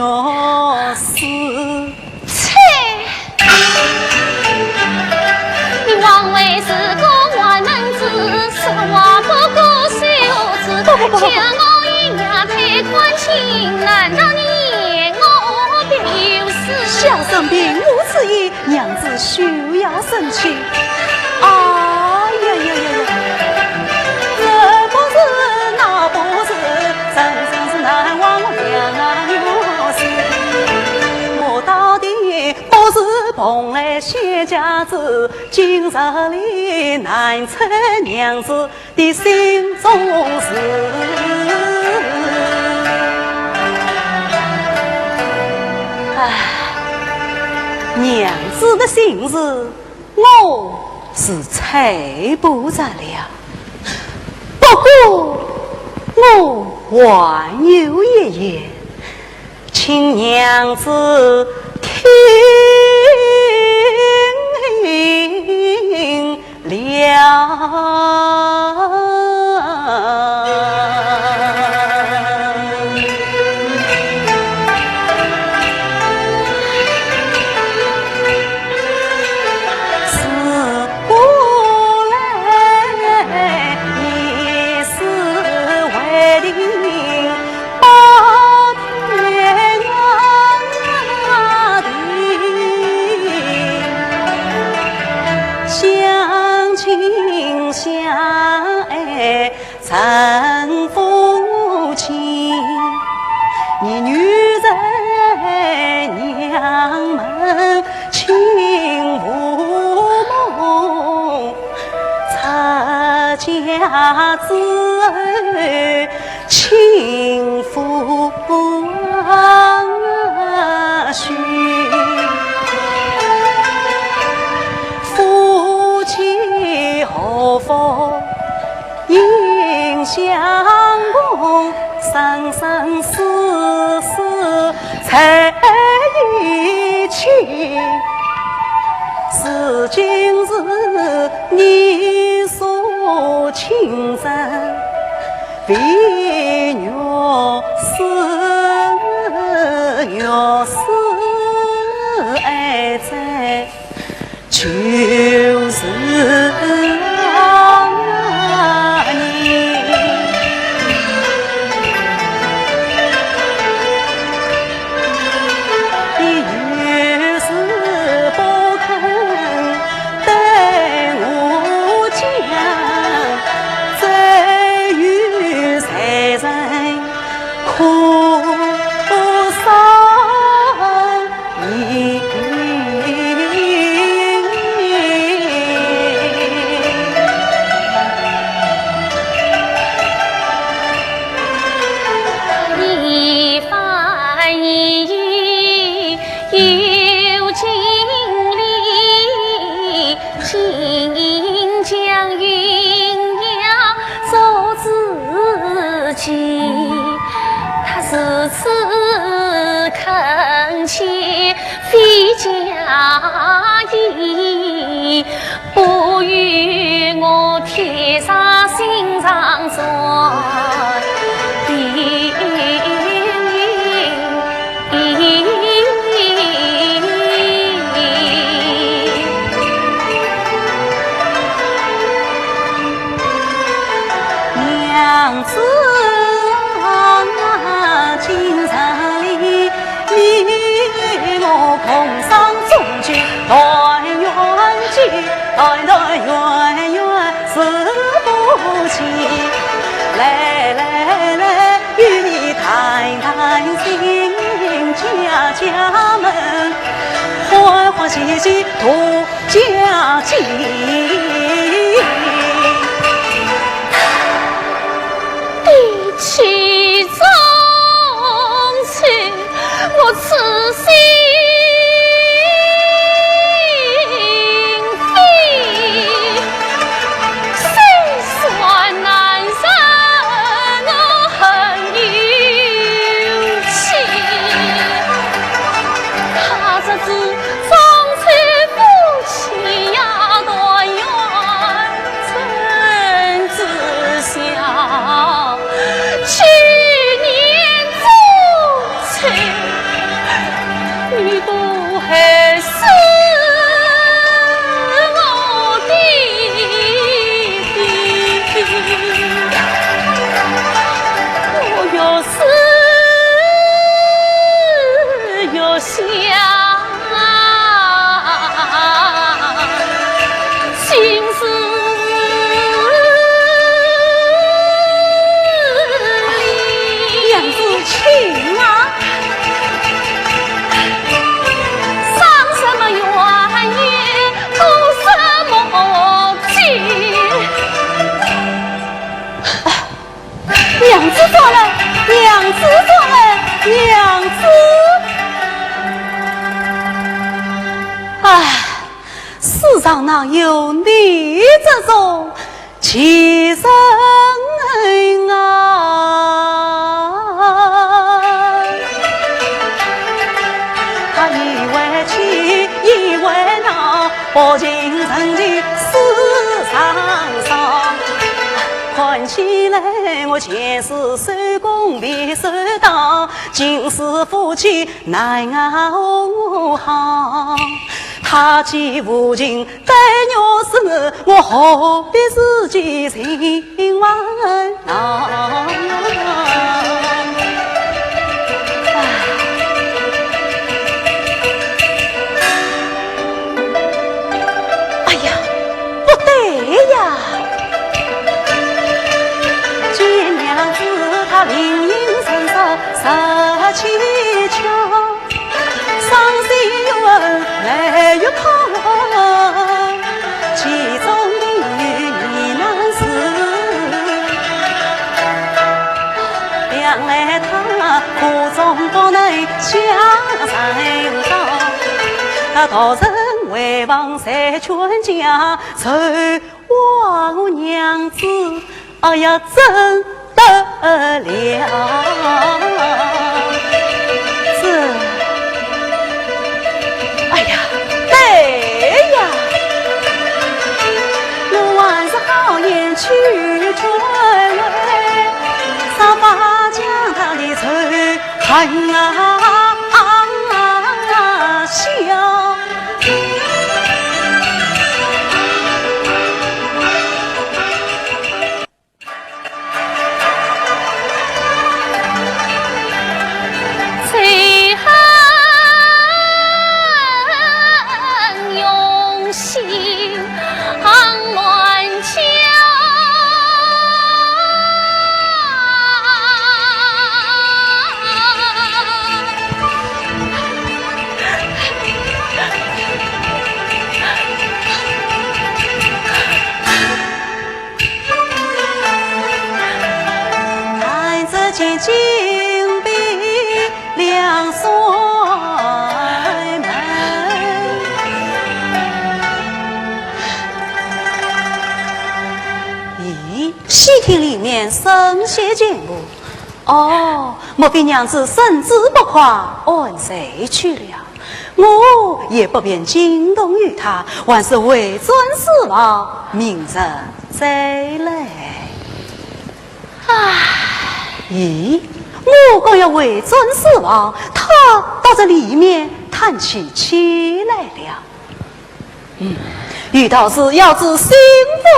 丝。 切！你枉为是个外门子，说话不过修辞，不，不，不，不。叫我一夜太欢喜，难道你嫌我别有事？小生并无此意，娘子休要生气。哎呀呀呀呀！这不是那不是，真正是难忘我两啊玉丝。哎，谢家子今日里难测娘子的心中事。唉，娘子的心事，我是猜不着了。不过，我还有一言， 请娘子听了。是 我来也是为定报天啊定，相亲相爱 成夫妻，你女在娘门亲无蒙，出嫁之后亲夫啊许，夫妻和睦 应相公，生生世世在一起。如今是你所亲征，唯愿是，愿是爱在 就是啊你。你越是不肯对我讲，只有在人 苦伤你。一番言语有经理， 新疆云阳做知己，他如此恳切非嫁衣，不与我贴上心上转。 娘子啊，今日里你我共商中酒，团圆酒，团团圆圆是夫妻。来来来， 与你谈谈心，家家门，欢欢喜喜度佳期。提起中秋，我痴心 心酸难忍，我恨又气。他这是中秋夫妻呀，团圆娘子转来，娘子。唉，世上哪有你这种奇人啊？他以为奇，以为妙，薄情成疾世上少。看起来我前世 手工未收到，今世夫妻奈何何？他既无情待我死，我何必自己寻烦恼？哎呀，不对呀！ 见娘子她灵隐神色十七窍，赏心悦目眉月抛，其中的呢喃是：想来她苦衷不能下人道，她道人回房谁劝解，愁 我娘子，哎呀，怎得了？这，哎呀，对呀，我还是好言去劝慰，少把将她的愁恨啊消。咦，细听里面声息俱无。 哦，莫非娘子身子不快，安睡去了？我也不便惊动于她，还是回转书房，明日再来。唉。咦，我刚要回转书房，她倒在里面叹起气来了。嗯，有道是要知心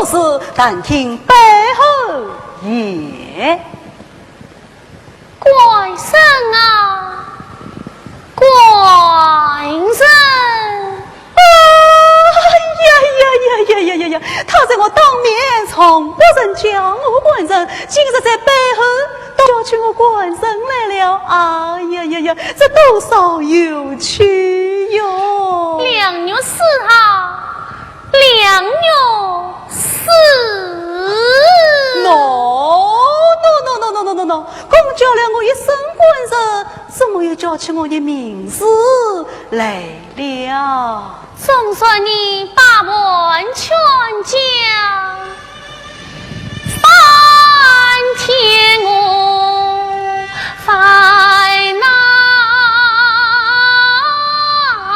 腹事，但听背后言。 官人啊，官人！哎呀呀呀呀呀呀呀！他在我当面从不曾叫我官人，今日在背后倒叫起我官人来了。哎呀呀呀，这多少有趣哟！两月四号， 两月四。喏，喏，喏，喏，喏，喏，喏，喏，刚叫了我一声官人，怎么又叫起我的名字来了？总算你把玩全讲，翻天我 烦恼啊！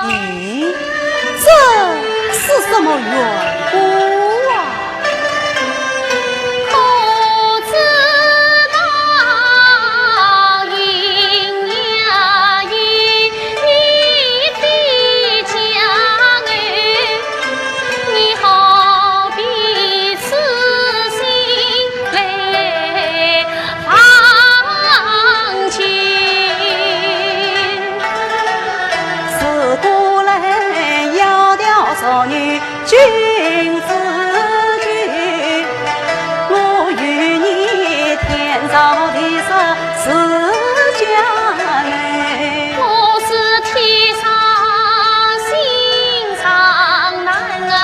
咦，这是什么缘故啊？可知道云呀云，你的家儿 你何必痴心来访情？自古来窈窕淑女君子句，我与你天造地设自家门。我是天上心上人啊。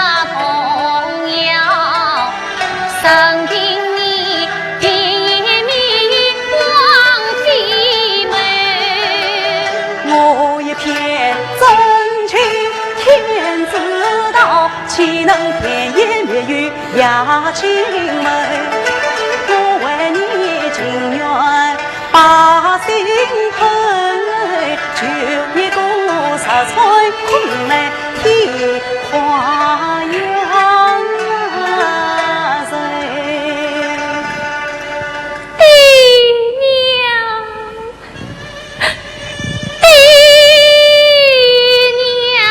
呀，进门，我为你情愿把心狠，求你多十春空来添花园人。爹娘。 爹娘。啊。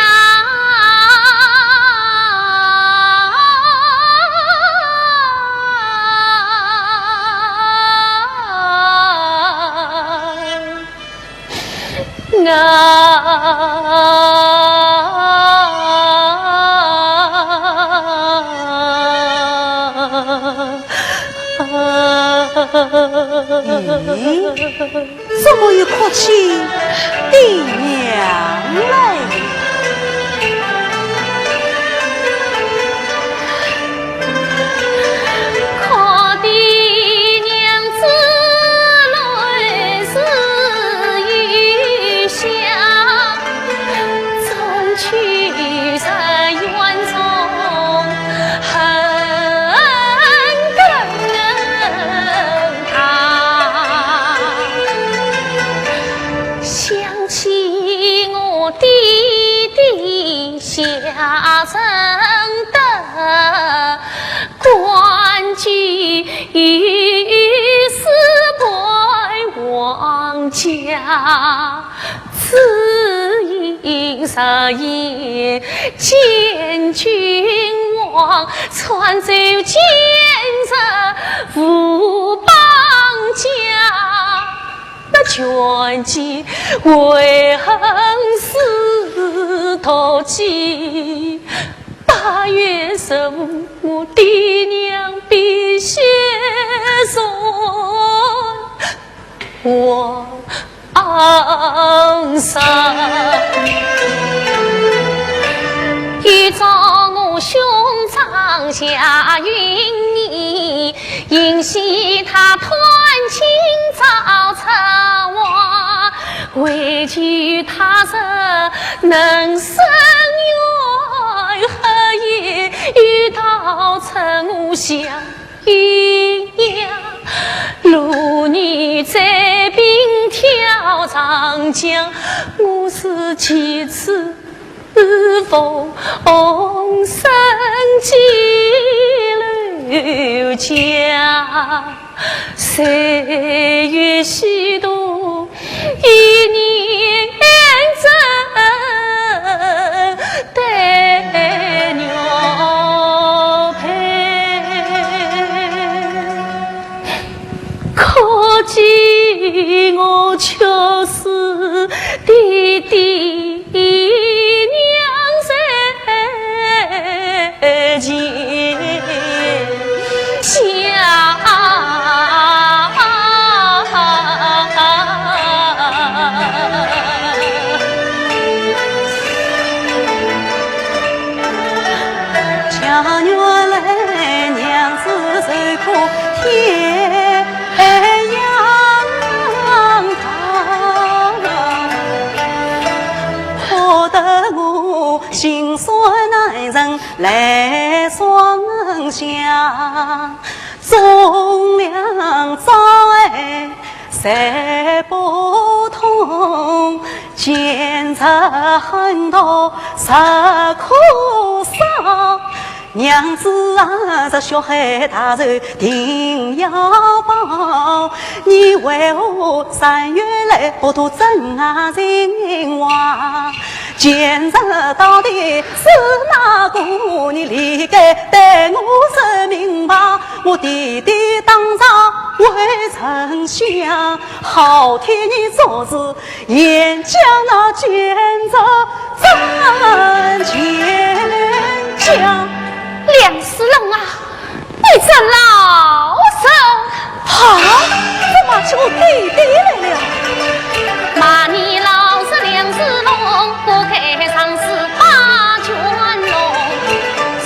咦，怎么又哭起爹娘来了？ 想起我爹爹下生得官居，是为王家，只因日夜见君王，穿州建设无邦家。 那权贵为恨是毒计，八月十五我爹娘被血染。 王上。有朝我兄长夏允言，因喜他团亲早成婚，唯求他日能生育，后也有道成我想 一样，路遇灾病跳长江，我是其次逢生计留家，谁有许多 一念真对玉佩，可惜我却是爹爹娘在 前想。家园来，娘子受苦天涯。 哭得我心酸难忍来双想，忠良障碍谁不痛，奸贼狠毒谁可伤？ 娘子啊，这血海大仇定要报，你为何三月来不渡真情话？奸贼到底是哪个？你理该对我说明白，我爹爹当朝未曾想，好替你做主， 严将那奸贼斩，严将。梁世龙啊，你真老实。啊，怎么叫爹爹来了？骂你老实梁世龙，不该上书把权弄。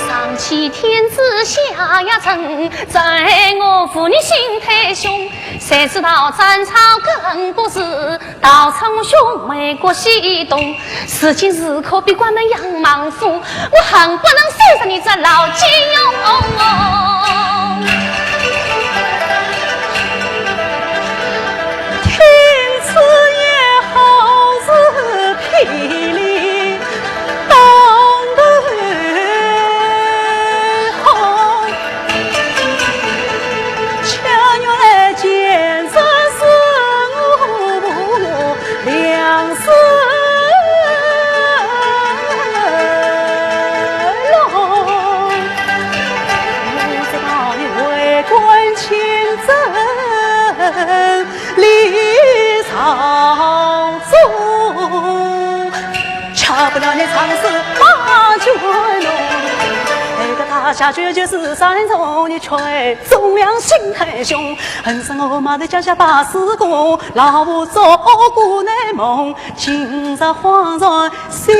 上欺天子，下压臣，怎奈我父你心太凶，谁知道斩草更不是。到此我兄妹各西东，如今如可比关门杨孟虎，我恨不能收拾你这老金庸。听此言，好似霹雳 当头红。恰原来奸贼是我梁世龙。我知道你为官清正， 李朝宗，吃不了你长生把酒弄。那个大家绝绝是三种，你却忠良心太凶，恨死我妈的家下把四个，老婆做个难梦，今朝恍然醒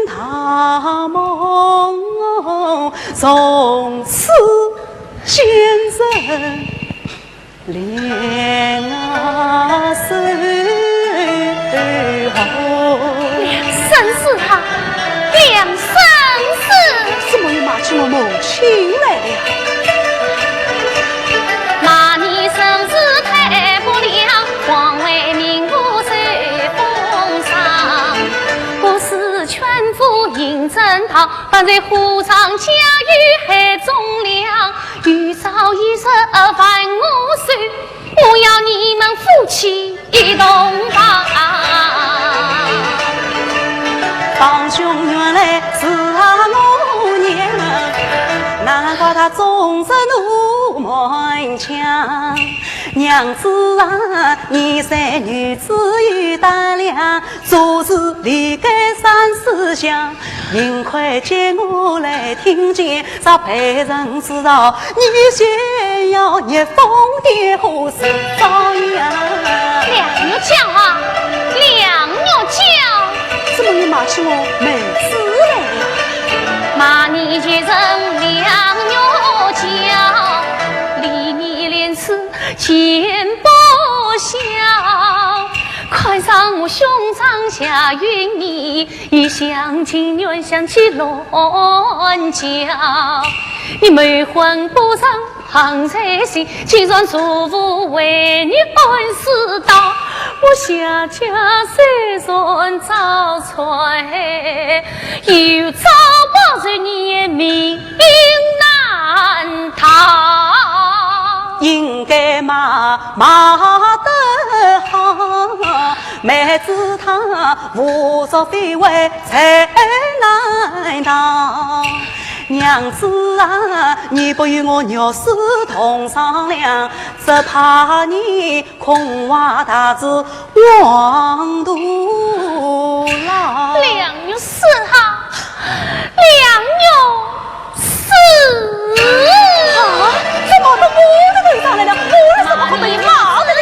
大梦，从此奸贼 两生死啊，两生死。怎么又骂起我母亲来了？骂你生死太不良，枉为民妇受风霜。不是劝夫胤禛逃，反在虎狼家与害忠良。 有朝一日还我手，我要你们夫妻一同亡。堂兄原来是啊我娘，难怪她终日怒满腔。娘子啊，你是女子有胆量， 做事理该三思想，幸亏见我来听见，若被人知道，你先要逆风点火是遭殃。梁玉娇啊，梁玉娇，怎么又骂起我妹子来了？骂你贱人梁玉娇，理你廉耻见不笑。看上我兄长夏云霓， 一厢情愿想起乱叫。你谋婚不成行在先，既然祖父为你暗示道，我夏家虽然早衰，有朝报仇你也命难逃。应该骂，骂得好，妹子她无作非为 才难逃。娘子啊，你不与我玉书同商量，只怕你空话大志枉徒劳。梁玉书啊，梁玉 书。啊，怎么到我的头上来了？我有什么好被骂的呢？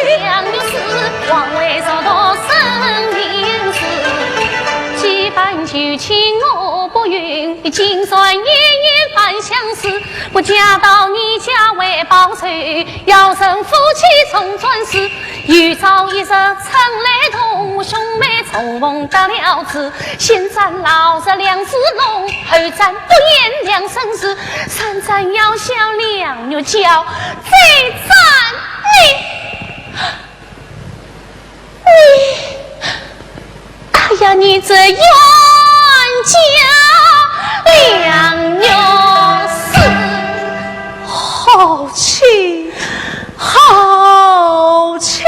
哎呀，你这冤家梁玉书，好气，好气！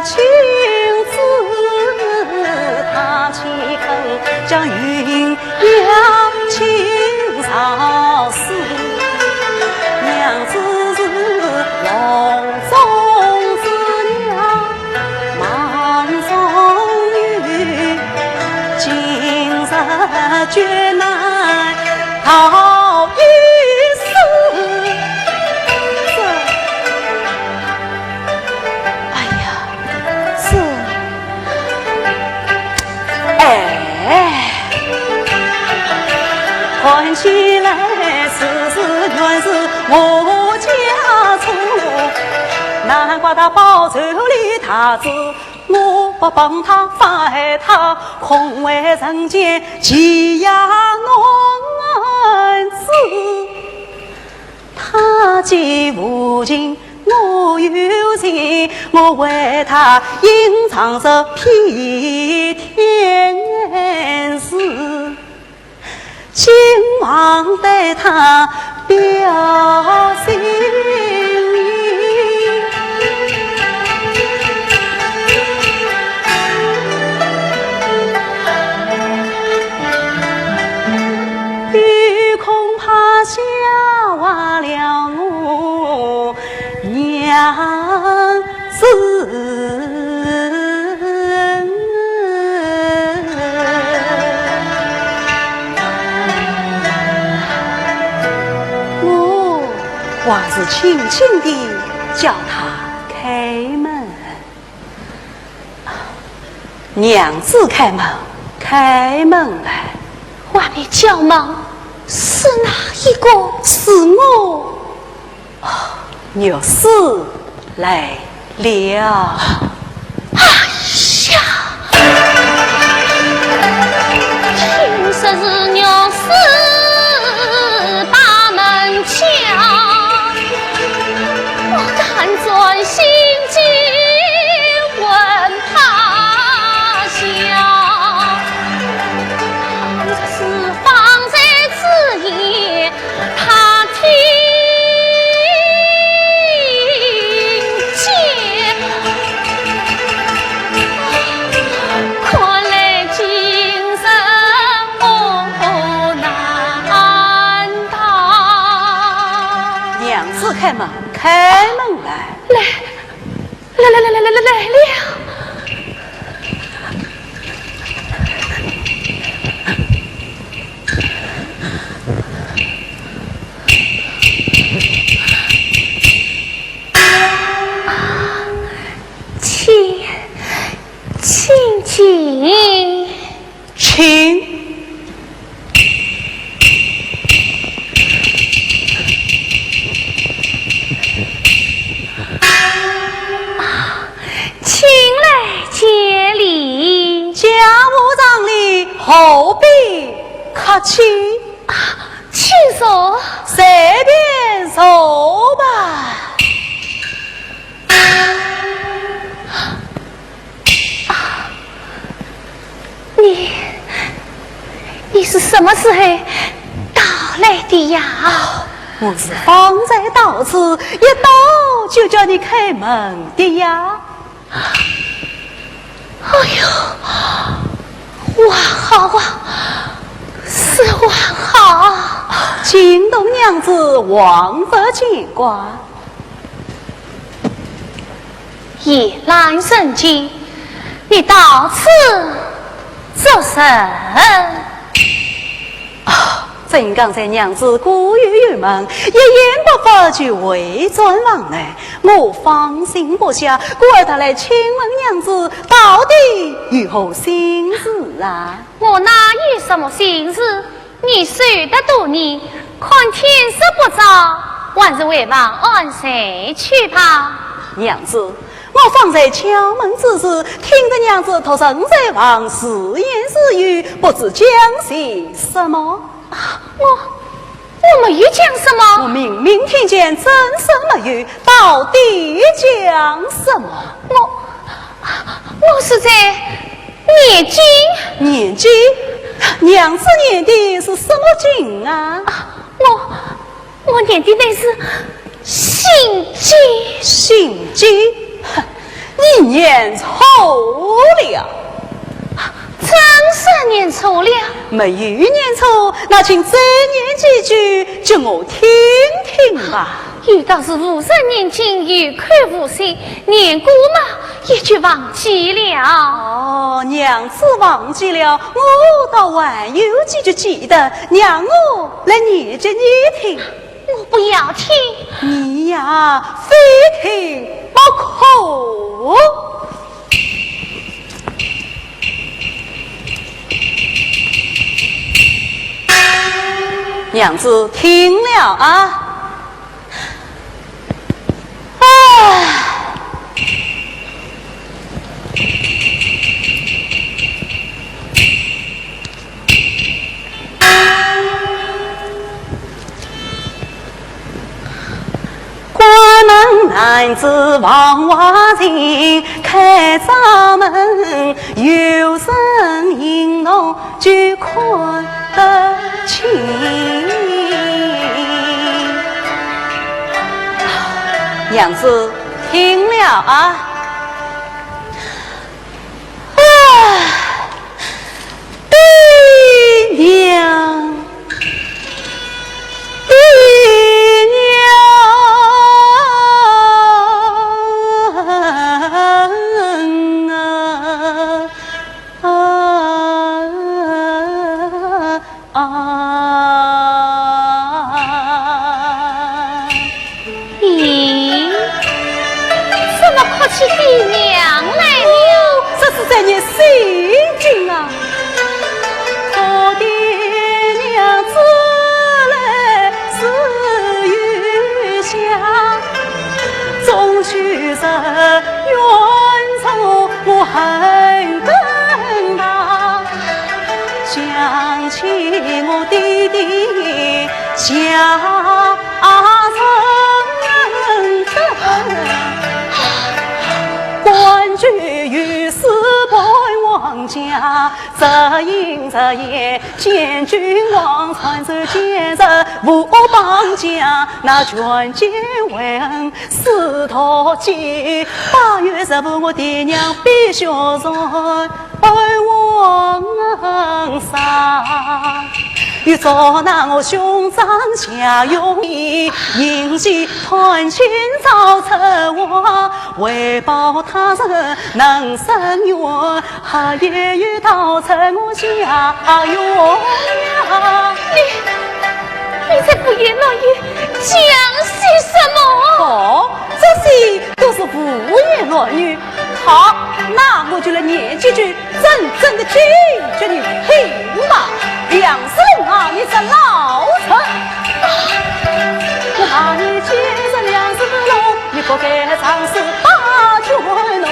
亲自踏起坑，将云娘请上书。娘子是笼中之鸟，梦中女，今日决难逃一死。这，哎呀， 是，哎，看起来此事原是我家错，难怪他报仇的大志，我不帮他，反害他，恐为人间欺压男子。 他既无情，我有情，我为他隐藏这片天事，今望对他表心意。 又恐怕吓坏了我娘子。我还是轻轻地叫他开门。 娘子开门，开门来。外面叫门，是哪一个？是我。哦，玉书来了。哎呀！听说是玉书把门敲，我敢转心惊魂。 怕笑，倘若是方才之言，他听见，看来今日我难逃。娘子开门，开门来。来， 来来来来来来来了。请，请进。 请。请来见礼。家无常礼，何必客气？啊，请坐。随便坐吧。 啊，你，你是什么时候到来的呀？我是方才到此，一到就叫你开门的呀。哎呦，还好啊，是还好。惊动娘子，望勿见怪。 夜阑人静，你到此作甚？啊，正刚才娘子过于郁闷，一言不发就回转房来，我放心不下，故而特来请问娘子到底有何心事啊？我哪有什么心事？ 你说得多呢，看天色不早，还是回房安睡去吧。娘子，我方才敲门之时，听得娘子独身在房自言自语，不知讲些什么。啊，我，我没有讲什么。我明明听见，怎说没有？到底讲什么？我，我是在 念经？念经？娘子念的是什么经啊？啊，我，我念的乃是心经。心经？哼，你念错了。真是念错了？没有念错，那请再念几句，给我听听吧。有道是无人念经，有口无心，念过嘛，也就忘记了。哦，娘子忘记了，我倒还有几句记得，让我来念给你听。 我不要听。你呀，非听不可。娘子听了啊。唉。 关门男子王花镜，开朝门有人影，侬就看得清。娘子听了啊。 啊，爹娘，爹娘啊！ 啊，咦，怎么哭起爹娘来了？这是在念心经啊。做爹娘之泪是雨下，终须忍，愿做我恨更大。 想起我爹爹家人，官居御史判王家，这阴这阳见君王，传授奸臣无绑架，那权奸为恩似毒计，八月十五我爹娘必须斩。 而王上，又捉拿我兄长夏永义，因其断亲遭车祸，为报他人能伸冤，还也有盗贼我夏永呀。你，你在胡言乱语，讲些什么？哦，这些都是胡言乱语。好，那我就来念几句 真正的经给你听吧。梁世龙啊，你这老贼！我骂你奸臣梁世龙，你不该仗势霸权弄。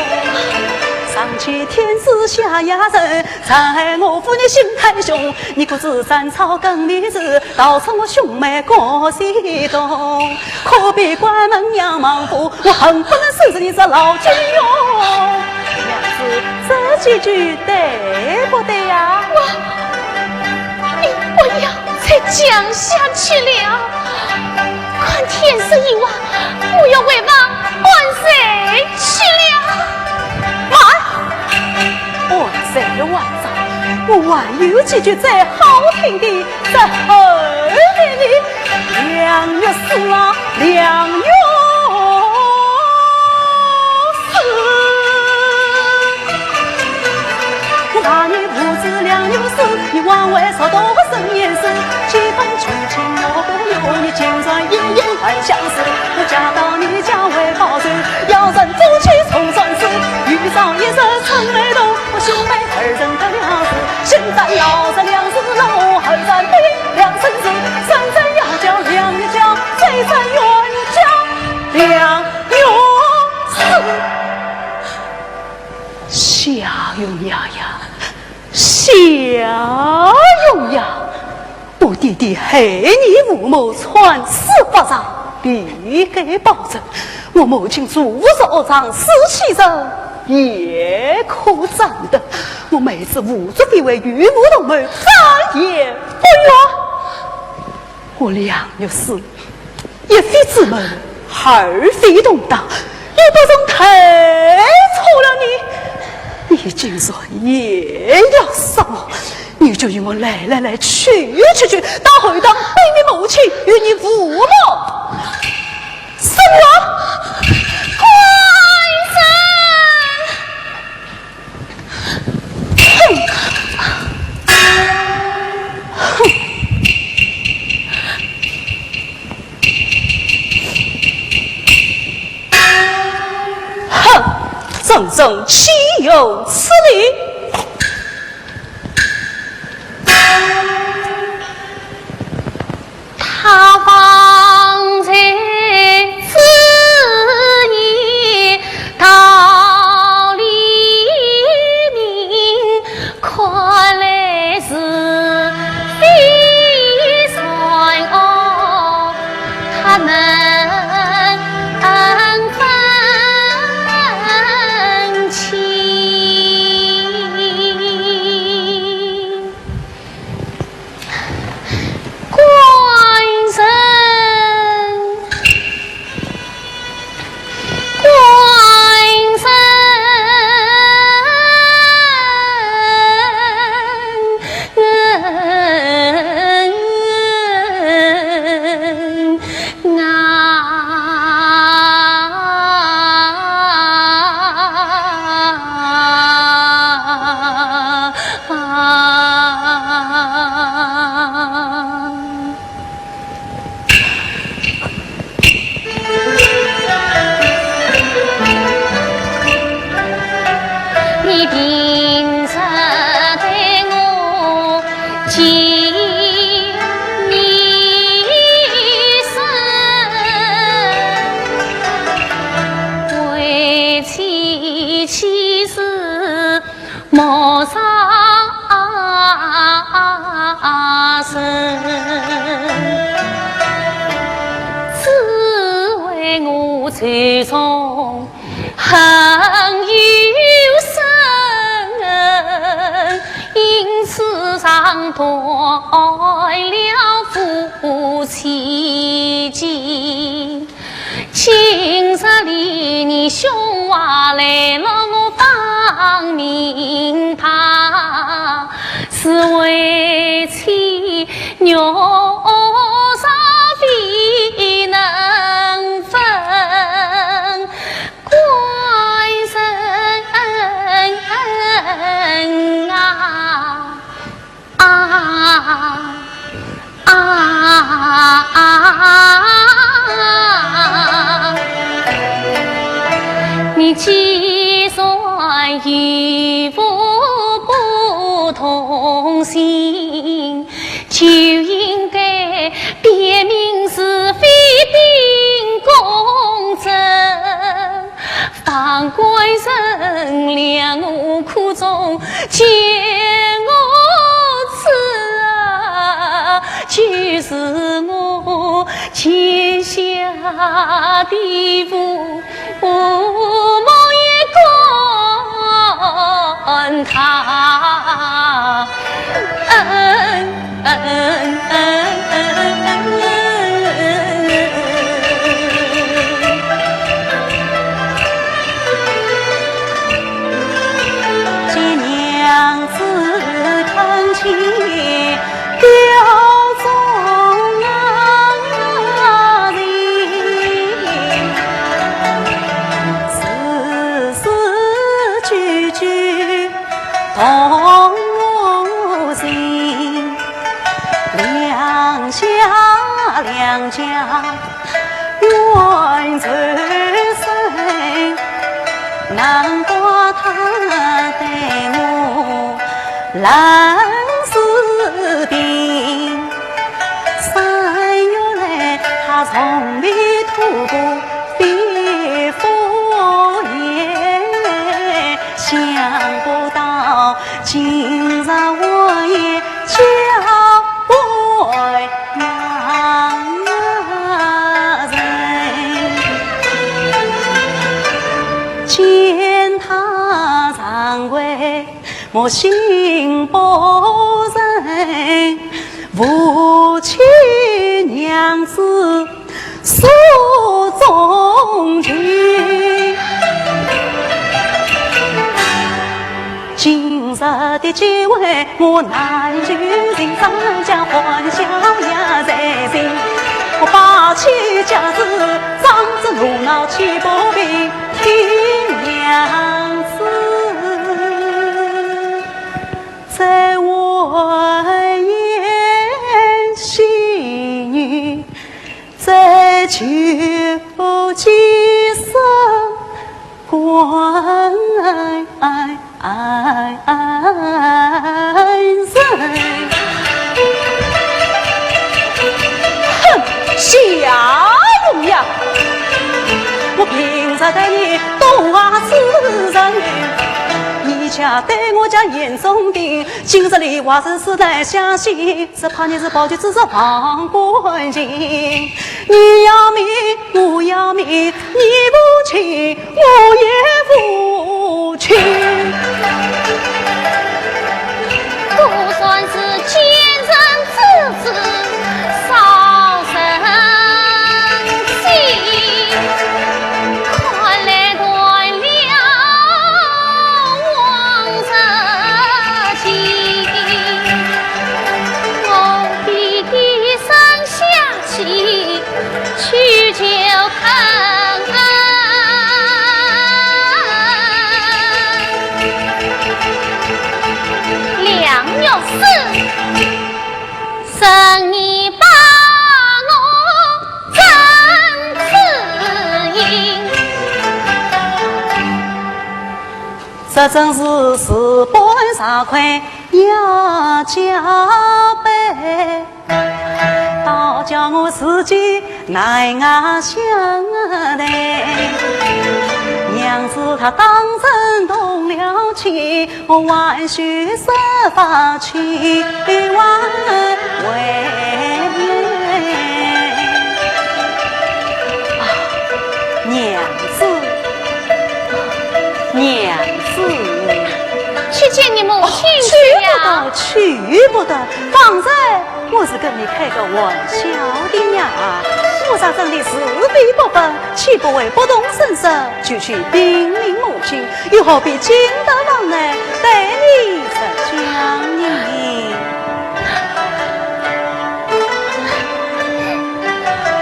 上欺天子下压人，才害我父你心太凶。你可知斩草更名时， 到此我兄妹各西东，可比关门娘忙夫，我恨不能收拾你这老金庸。娘子，这几句对不对呀？我，你不要再讲下去了，看天色已晚，我要回房安睡去了。慢，安睡还早，我还有几句最好听的。 在后面的梁玉书啊，梁玉书。我骂你无知梁玉书，你枉为贼多生厌世，几番求情我不由，你竟然一言还相思。我嫁到你家为报仇，要人夫妻重生死，遇上一日春梅洞，我兄妹二人得了势，现在老贼梁世龙，后在被 梁生死，三人要叫梁玉叫，再三冤家梁玉死。夏永呀呀，夏永呀，我爹爹害你父母，惨死法场，必该报仇。我母亲做事恶常，死气人也可斩的。我妹子胡作非为，与父同谋，反也不冤。 我梁玉书，一妃之门，二妃同堂，你不曾看错了你，你竟然也要杀我，你就与我来来来去去去，到后堂背你母亲，与你父母伸冤。官人！ 哼！哼！哼！真正岂有此理！ 他方才之言道理明，看来是非善恶，他能分清。 官人，官人。 你定是对我情意深，为妻岂是 陌上人，只为我仇中恨有深，因此伤断了夫妻情。 今日里你兄娃来了，我方明白，是为妻肉肠未能分，官人啊。 啊，啊，啊，你既然与父不同姓，就应该辨明是非，秉公正。 方官人，谅我苦衷，见我此啊，就是我结下的父，我也感他恩。 见娘子看见表中啊人，字字句句 动我心，两下两家冤仇深，难怪他对我冷似冰。三月来，他从未吐过 一副言，想不到今日我也交回娘人。见他常为 我心不忍，负起娘子手中情。的机会，我难求情，商家欢笑也在心。我把起架子，仗着热闹去报平，听娘子在外言细语，在求几声 官人。哼，夏蓉呀，我平日待你多好之人，你家对我家严重的，今日里话是实在相信，只怕你是抱着这种忘恩心。你要命，我要命，你不去， 我也无情。果然是奸人之子，少人信。看来断了往日情，我必定生下 去，去求他。梁玉书，请你把我怎知音？这真是事半功倍呀，加倍。 倒叫我自己难啊想啊的。娘子她当真动了情，我还须设法去挽回。啊，娘子，娘子。去见你母亲去呀。哦，去不得，去不得。方才 我是跟你开个玩笑的呀，我若真的是非不分，岂不会不动声色就去禀明母亲，又何必惊得往来对你这样呢？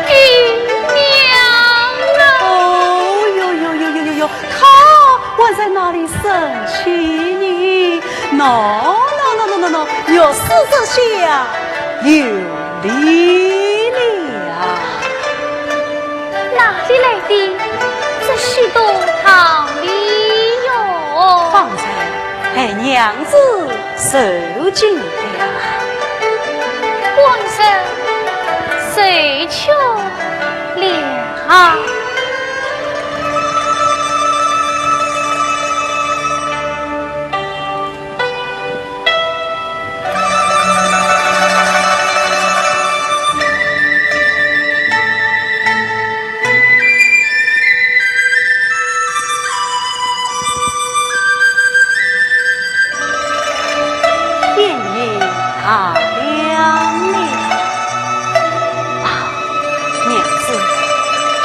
姨娘啊！哦哟哟哟哟哟哟，她还在那里生气呢。喏，喏，喏，喏，喏，喏，玉书这厢有礼了。哪里来的这许多好礼哟？方才害娘子受惊了。官人受惊了。 天也大亮了。啊，娘子，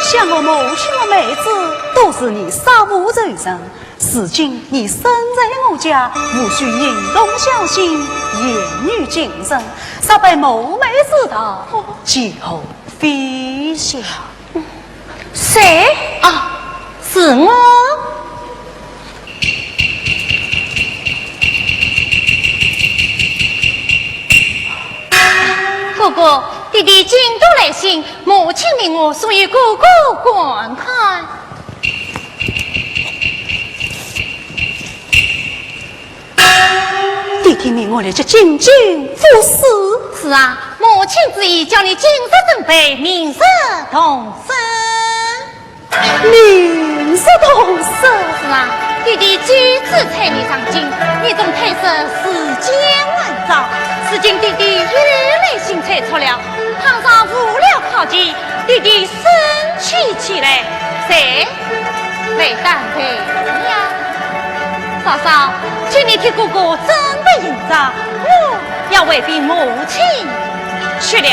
想我母亲和妹子都是你杀父仇人，如今你身在我家，务须行动小心，言语谨慎，若被母妹知道，其后非小。 谁？啊，是我。哥哥，弟弟进都来信，母亲命我送与哥哥观看。 弟弟命我立即进京赴试。是啊，母亲之意，叫你今日准备，明日动身。明日动身？是啊，弟弟既知差你上京，你总推说时间还早。如今弟弟又来行差出了，倘若误了考期，弟弟生气起来，谁 来担待呀。嫂嫂，请你替哥哥准备行装，我要回禀母亲去了。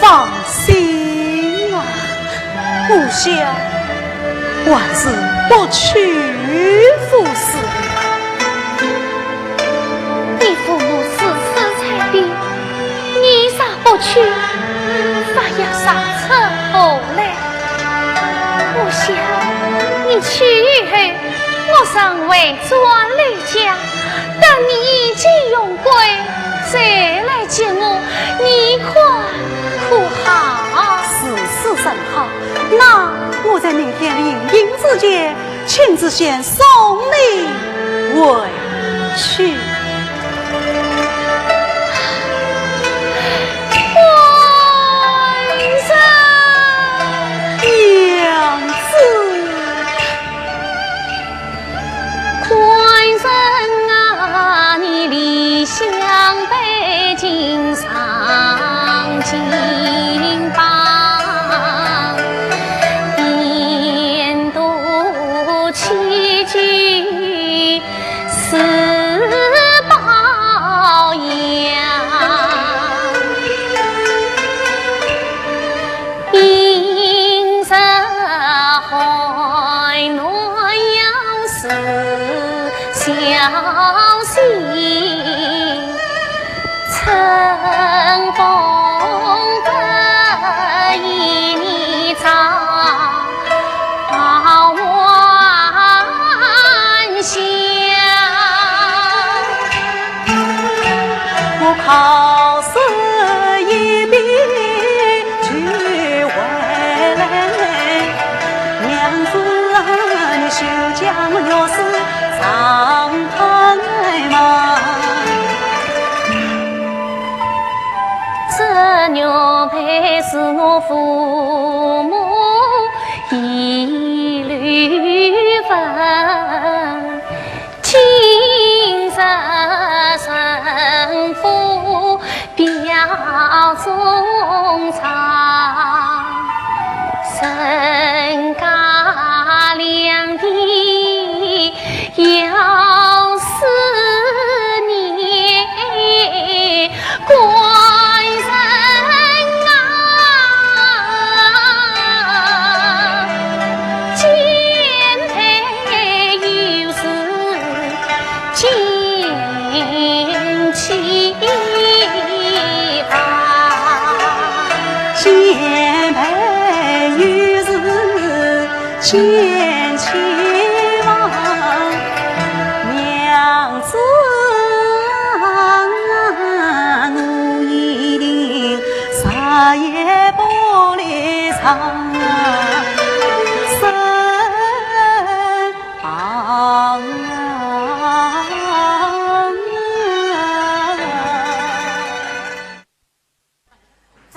放心啊，我想还是不去服侍了。你父母死死在地，你若不去，发芽生出后来。我想你去以后，我仍会转离家，等你衣锦荣归，再来接我，你看可好？如此甚好，那我在明天临行之前，亲自先送你回去。官人。娘子。 官人啊，你离乡背井上京邦，沿途崎岖是包养。 因着寒暖要时小心，乘风不易你早还乡。 我考试一毕就回来，娘子啊，你休将我是伤害嘛。这玉佩是我父母遗留份， 今日人府表衷肠，人家两地要思念。 官人啊，见配有时见妻房，见配有时 见妻房，娘子啊，我一定再也不离床身旁。 状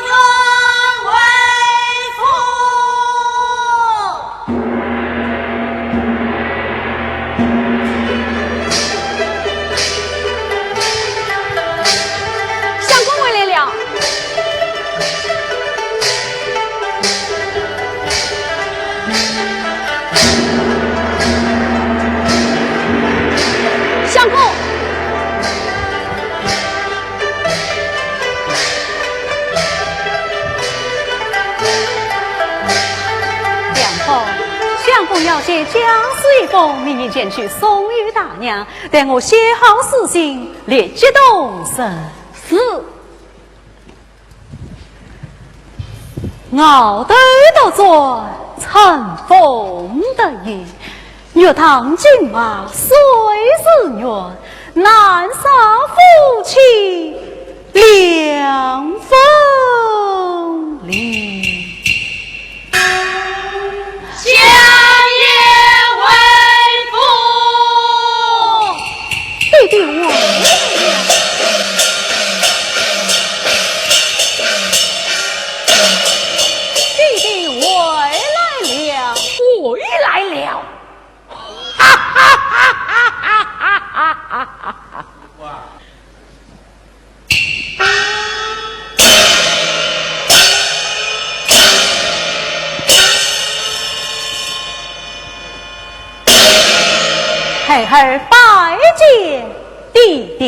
元回府。相公回来了。相公。 梁峰，相公要写家书一封，明日前去送与大娘，待我写好书信，立即动身。是。 熬得倒转春风得意，欲当金马岁似愿，难煞夫妻两分离。 相爷回府。爹爹回来了。爹爹回来了。回来了。哈哈哈哈哈哈哈哈哈哈！ 孩儿拜见爹爹。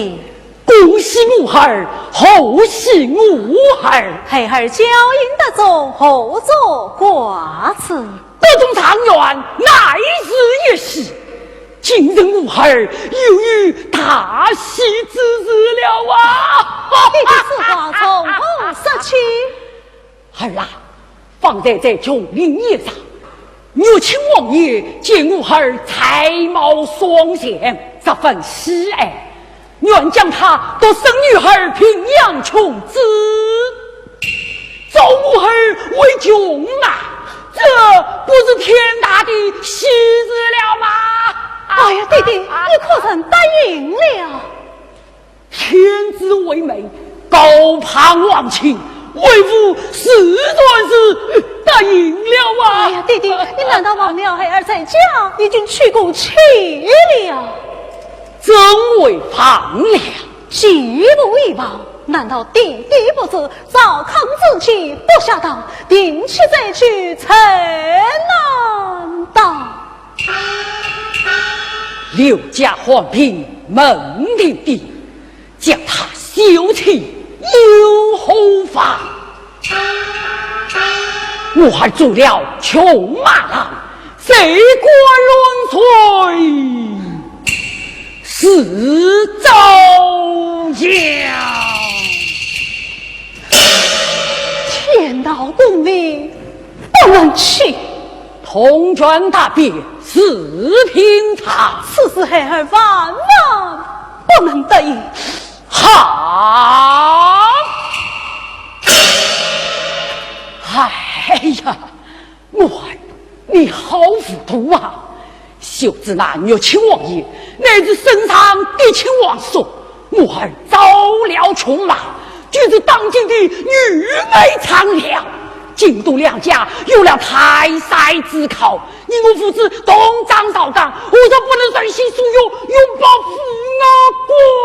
恭喜我孩儿何喜我儿？孩儿娇艳得中，何足挂齿。得中状元，乃是一喜。今日我儿又有大喜之事了啊！爹爹此话从何说起？儿啊，方才在琼林宴上， 乐清王爷见我儿才貌双全，十分喜爱，愿将他独生女儿平阳郡主，招我儿为郡啊，这不是天大的喜事了吗？哎呀，爹爹，你可曾答应了？ 天子为媒，高攀王亲，为父自然是答应了啊！哎呀，爹爹，你难道忘了孩儿在家已经娶过妻了？怎会忘了？既不会忘，难道爹爹不知赵匡之妻不下堂，定妻再娶陈南道？ 刘家寒贫门庭低，将他休妻又何妨？我儿做了穷马郎，谁敢乱睡是朝阳。天道功名不能弃。 铜权大庇是平常。此事孩儿万万不能答应。好！哎呀，我儿，你好糊涂啊！ 休指那乐清王爷，乃是圣上的亲王叔。我儿招了穷马，就是当今的愚昧长了。京都两家有了泰山之靠，你我父子同掌朝纲，何尝不能随心所欲，拥抱父王？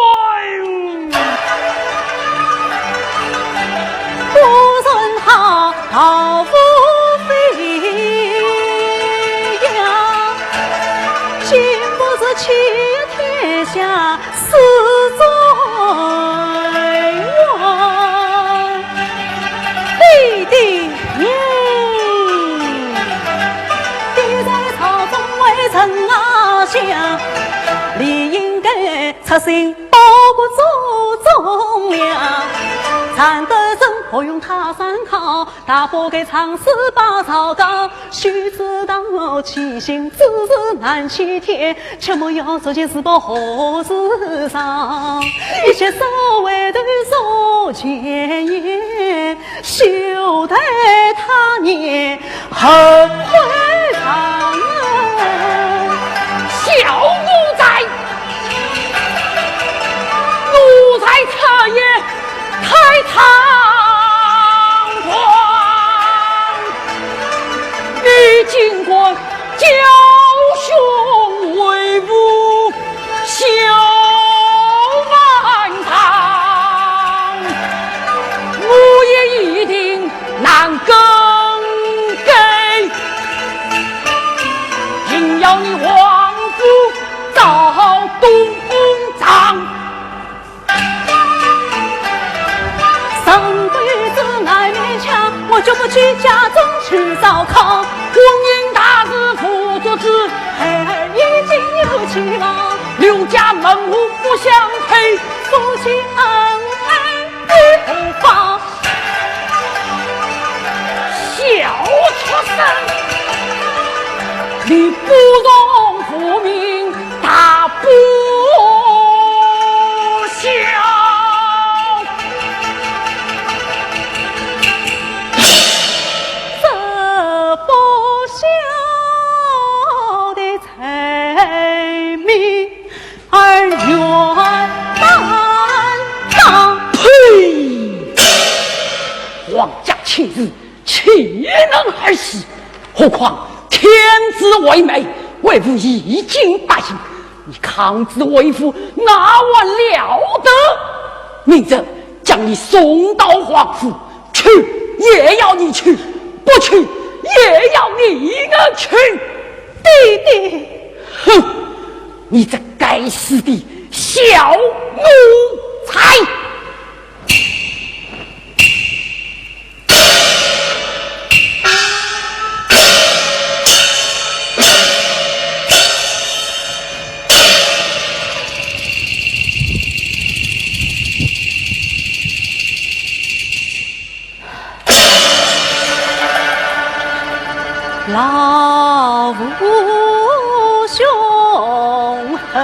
小奴才，奴才出言太猖狂。你竟敢叫兄为父 笑万场，我也一定难更改。定要你王府遭东张。上辈子难勉强，我就不去家中去烧炕。婚姻大事无足之，孩儿已经有妻郎。 刘家门户不相配，夫妻恩爱与何妨？小畜生，你不容父命大不孝。这不孝的 财迷而远难当。呸！皇家亲事，岂能儿戏？何况天子为媒，为父已经答应，你抗旨为父，哪还了得？明日将你送到皇府，去也要你去，不去也要你去。爹爹！ 哼，你这该死的小奴才！父兄恨，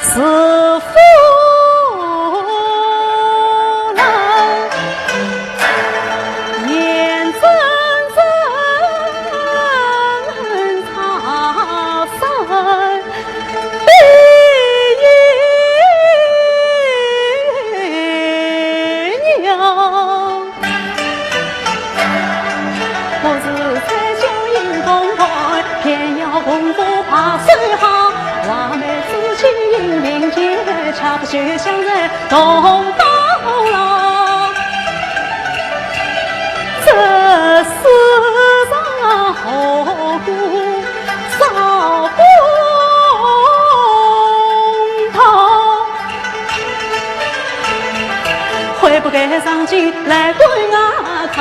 是父难，眼睁睁插身比翼鸟。 我是在江阴东岸，偏要功夫把守好。画眉之间英名节，恰不许相认同到老。这世上何苦少公道？ 悔不该上京来观外考，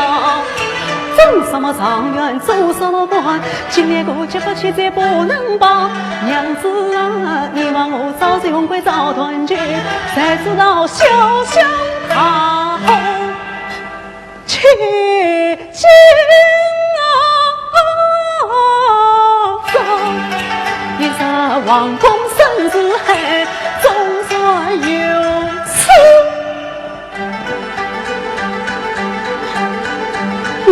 争什么状元做什么官，今年过节不去再不能报。娘子啊，你望我早知荣归早断绝，谁知道潇湘大风 千金啊，一日王公盛世海，总算有此年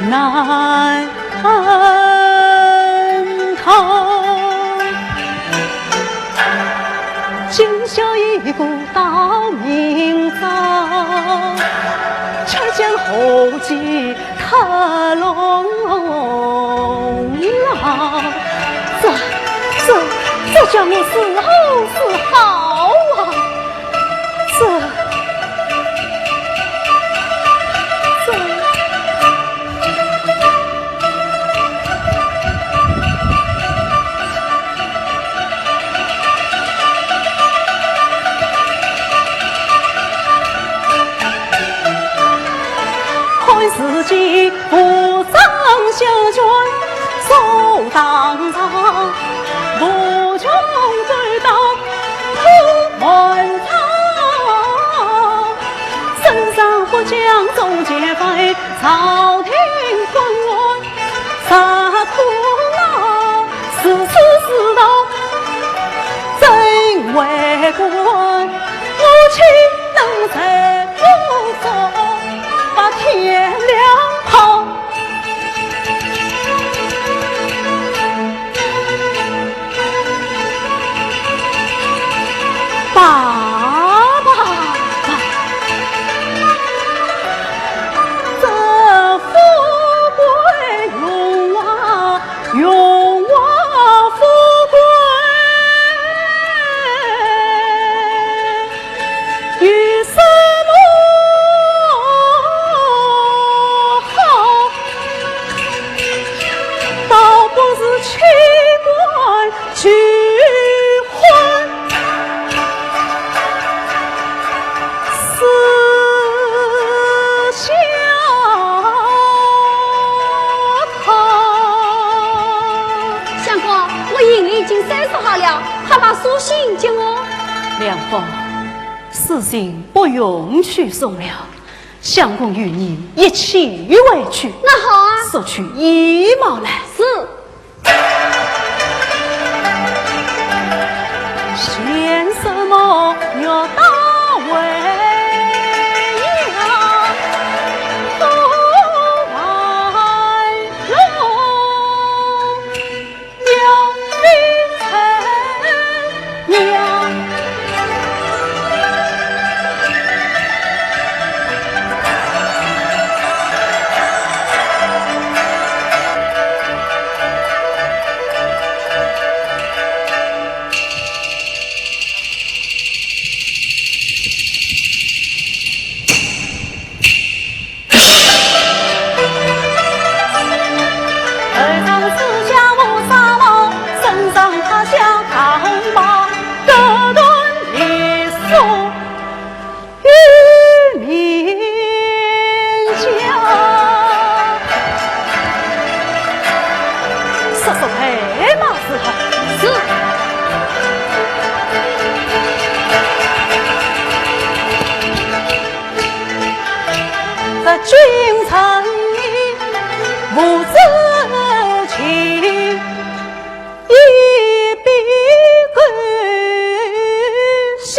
难 难逃。今宵一过到明朝，却将何计克隆老？这、这、这叫我如何是好啊？ 这、这……看时节 武装小船坐当朝，无穷追到破满朝。圣上不将忠奸犯，朝廷昏乱实苦恼。如此世道怎为官？我岂能在府中把天亮泡？ 罢罢罢，这富贵荣华，荣华富贵 有什么好？倒不如弃官求婚，思想他。相公，我行李已经收拾好了，快把书信给我。 梁芳，书信不用去送了，相公与你一起回去。那好啊。索取衣帽来。是。君臣父子情，一笔勾销。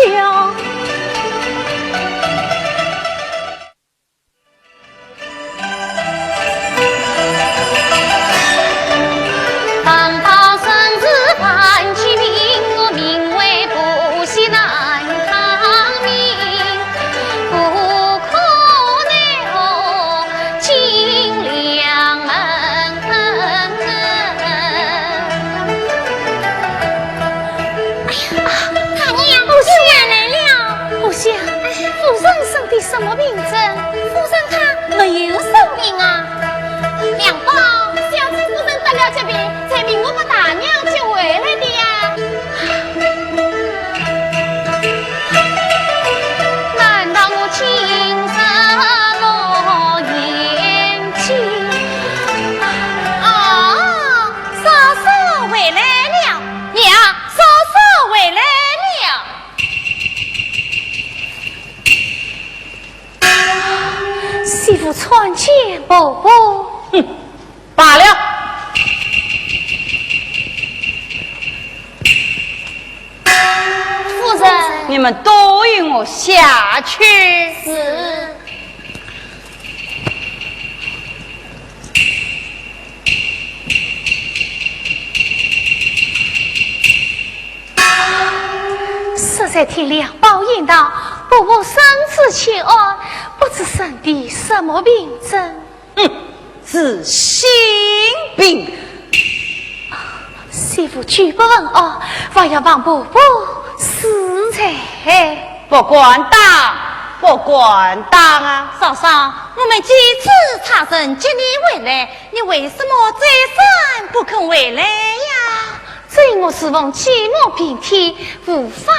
哎呀，大娘，我回来了。我想，夫人生的什么病症？夫人她没有生病啊。梁宝，小姐夫人得了疾病，才命我把大娘接回来的呀。难道我今日落眼睛？哦，嫂嫂回来了。娘，嫂嫂回来了。 媳妇参见婆婆。哼，罢了。夫人。你们都与我下去。是。 适才听梁宝言道，婆婆身子欠安，不知生的什么病症。哼，是心病。媳妇久不问安，还要望婆婆恕罪。不敢当，不敢当啊。嫂嫂，我们几次差人接你回来，你为什么再三不肯回来呀？ 这我是奉继母病体，无法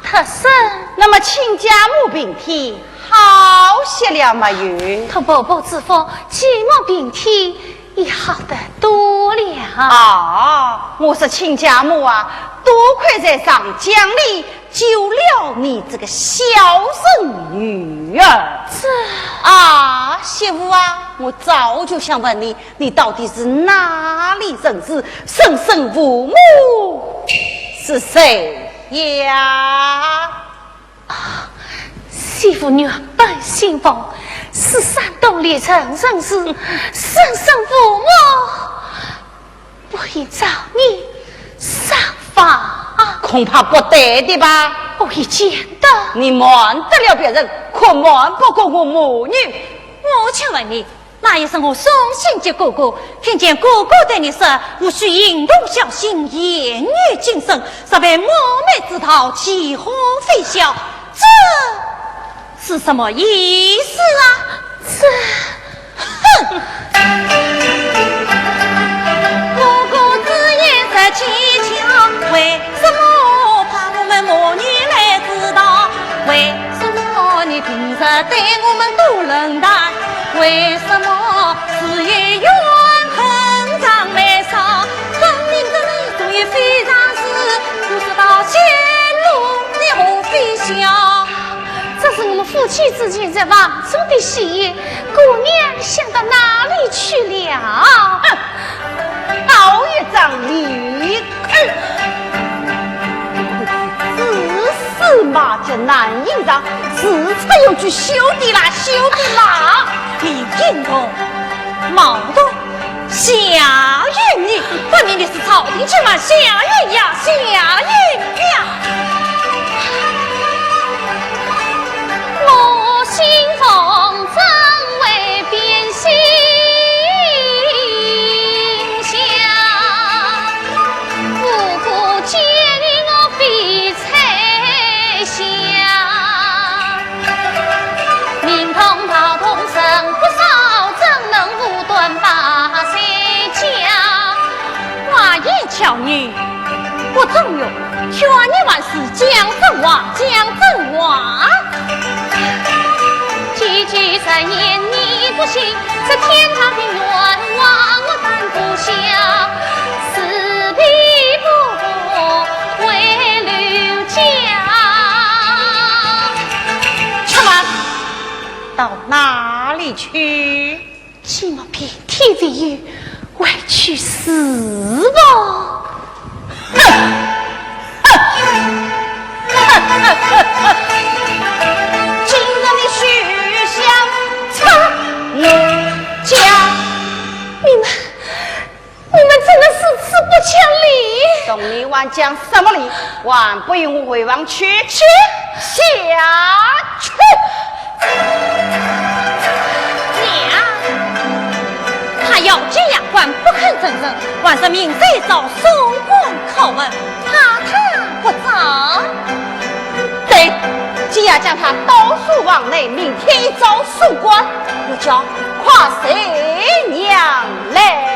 脱身。那么亲家母病体好些了没有？托婆婆之福，继母病体已好得多了。啊，我说亲家母啊，多亏在上江里救了你这个孝顺女儿。这……啊，媳妇啊，我早就想问你， 你到底是哪里人氏？生身父母是谁呀？啊，媳妇原本姓冯，是山东历城人氏，生身父母不幸早年丧亡。恐怕不对的吧？我已见得。你瞒得了别人，可瞒不过我母女。我请问你， 那一日我送信给哥哥，听见哥哥对你说，务须行动小心，言语谨慎，若犯冒昧之道，其祸非小。这是什么意思啊？这……哼！哥哥之言是蹊跷，为什么把我们母女来指导？为什么你平日对我们多冷淡？ 为什么只有怨恨常眉梢？分明这里总有非常事，不知道前路你何非笑？这是我们夫妻之间在房中的戏言，姑娘想到哪里去了？哼，好一张脸！ 自私马脚难隐藏，自出有趣，休得啦，休得啦！你引动矛盾，夏云你，分明你是朝廷亲王夏云呀，夏云呀！我心中 话言巧语，不中用，劝你还是讲真话，讲真话。 且慢，到哪里去。既没变天地有，还去是否？今日你休想拆我家。你们，你们真的是如此不讲理！同你还讲什么理？还不与我回房去？去下去！娘，他要见杨官不肯承认，还是明日一早送官拷问，怕他不招。对，既要将他dausu房内，明天一早送官，奴家快随娘来。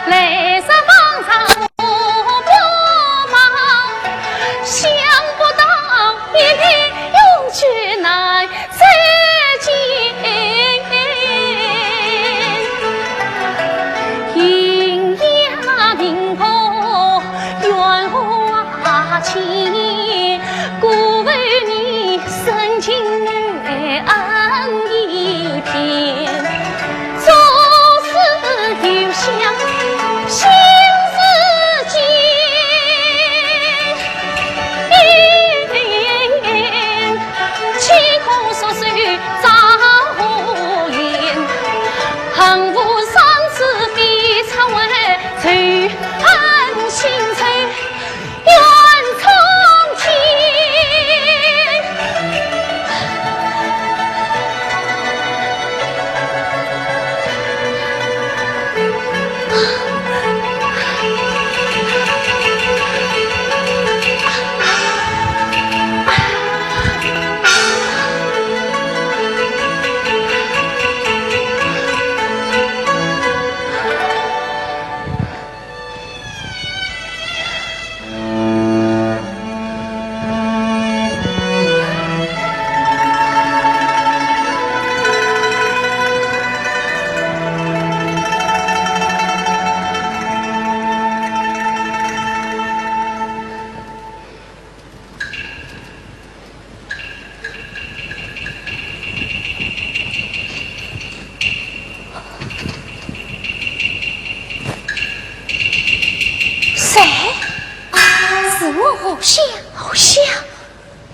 来日方长路不茫，想不到一路永久难再见。阴阳明波，圆化情，故为你深情恩一片。 总是有想心事情，岂可束手照顾？恨不生死非常为仇恨心碎。 愿从前。谁？是我荷香。荷香，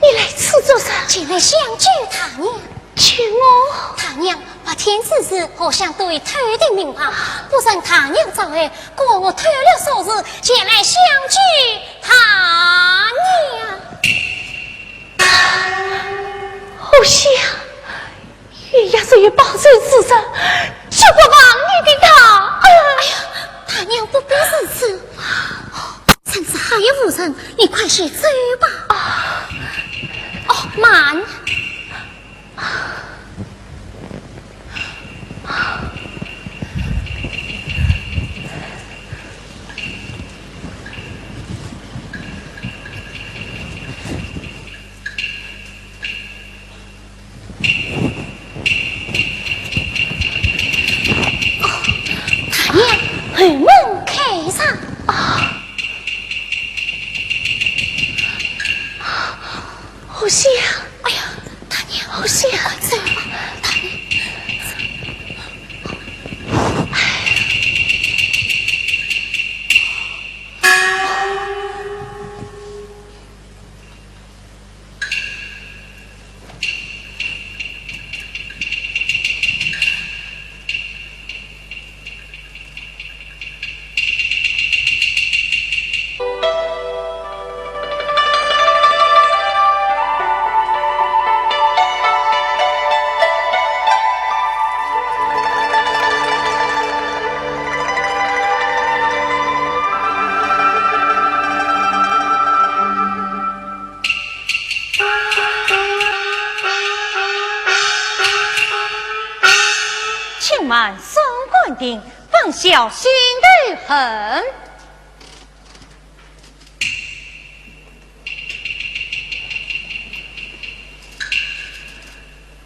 你来此做甚？前来相救大娘。救我？大娘，白天之时，荷香对偷听民话，不曾大娘招唤，故我偷了鎖匙，前来相救大娘。 荷香，月夜只有报仇之人，绝不忘你的大恩。哎呀，大娘不必如此，趁是还有无人，你快些走吧。哦，慢。 大娘，后门开上。啊。荷香。哎呀，大娘，荷香。快走吧，大娘。 请慢送官定，放小心头恨。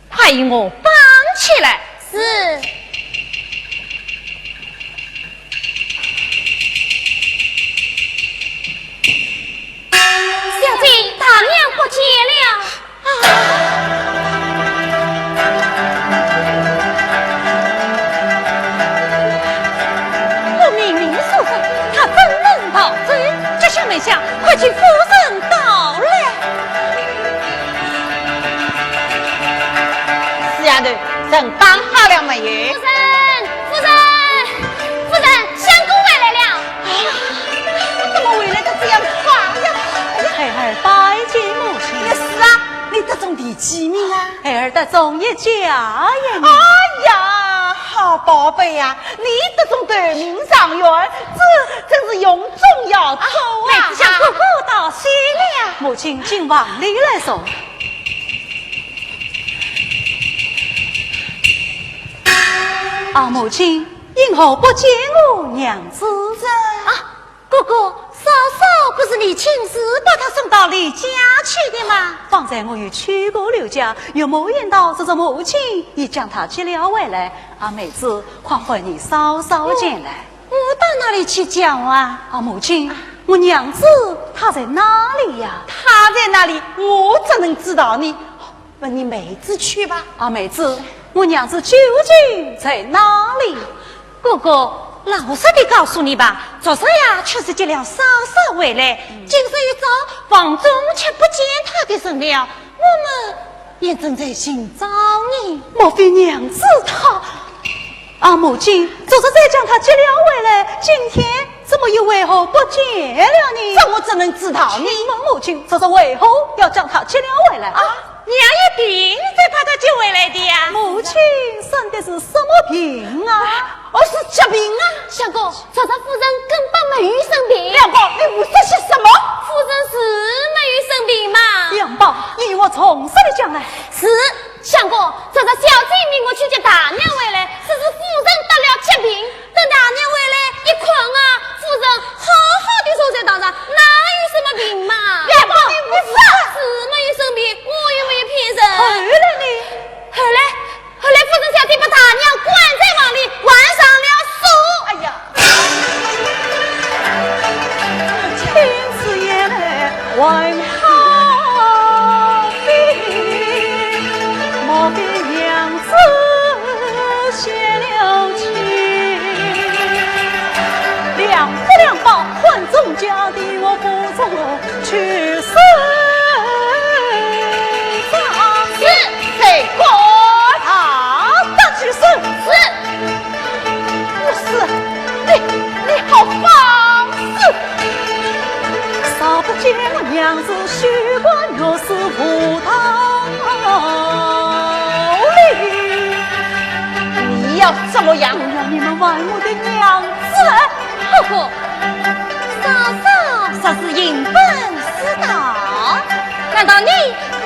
快与我绑起来。是。 小姐，大娘不见了。啊！我明明说过，她怎能逃走？这厢没厢，快请夫人到来。死丫头，人绑好了没有？夫人，夫人，夫人，相公回来了。 怎么回来得这样快呀？哎呀，孩儿拜见母亲。也是啊，你得中第几名啊？孩儿得中一甲呀。哎呀，好宝贝呀，你得中头名状元，这真是荣宗耀祖啊！啊，妹子向哥哥道喜了。母亲，请往里来坐。啊，母亲，因何不见我娘子？这……啊，哥哥，嫂嫂不是你亲自把她送到刘家去的吗？方才我有去过刘家，有没见到这个母亲，已将她接了回来。啊，妹子，快唤你嫂嫂前来。我到哪里去叫啊？啊，母亲，我娘子她在哪里呀？她在哪里，我怎能知道呢？问你妹子去吧。啊，妹子，我娘子究竟在哪里？哥哥，老实地告诉你吧，昨日呀，确实接了嫂嫂回来，今日一早，房中却不见她的人了。我们也正在寻找你。莫非娘子她……啊，母亲，昨日才将她接了回来，今天怎么又为何不见了呢？这我怎能知道呢？请问母亲，昨日为何要将她接了回来？啊，娘有病才把她接回来的呀。母亲生的是什么病啊？哦，是急病啊。相公，昨日夫人根本没有生病。梁宝，你胡说些什么？夫人是没有生病嘛。梁宝，你与我从实地讲来。是，相公，昨日小姐命我去接大娘回来，说是夫人得了急病，等大娘回来一看啊，夫人好好地坐在床上，哪有什么病嘛？梁宝，你胡说！是没有生病，我又没有骗人。后来呢？后来，后来夫人小姐把大娘关在房里，关上了锁。哎呀！ 是，谁敢？啊，打起手！是。我是，你，你好放肆！你要怎么样？我要你们还我的娘子！ 哥哥，嫂嫂说是银本私盗，难道你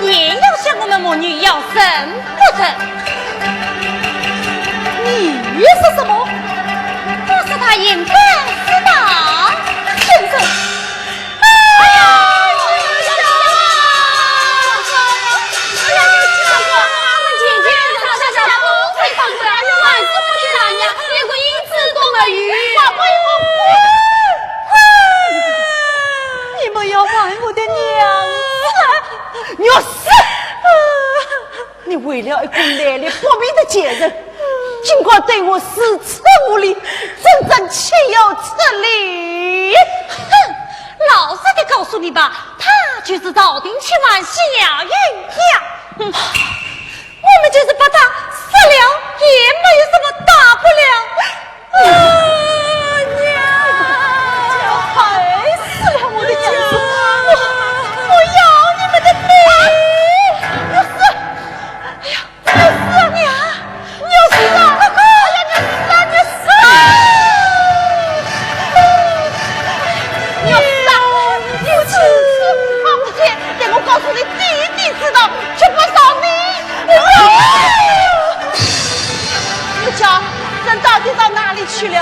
也要向我们母女要人不成？你说什么？我说她银本私盗。先生，哎呀，哎呀，哎呀，你们要还我的娘子！你要死！你为了一个来历不明的贱人，竟敢对我如此无礼，真正岂有此理！哼，老实地告诉你吧，她就是朝廷钦犯夏云霞。哼，我们就是把她杀了，也没有什么大不了。 啊，娘！害死了我的娘子！我，我要你们的命！你要死！哎呀，你要死啊，娘！你要死啊！哎呀，你要死啊，你要死啊！你要死啊！你要死啊！你要死啊！ 等我告诉你爹爹知道，绝不饶你！不巧，人到底到哪里去了？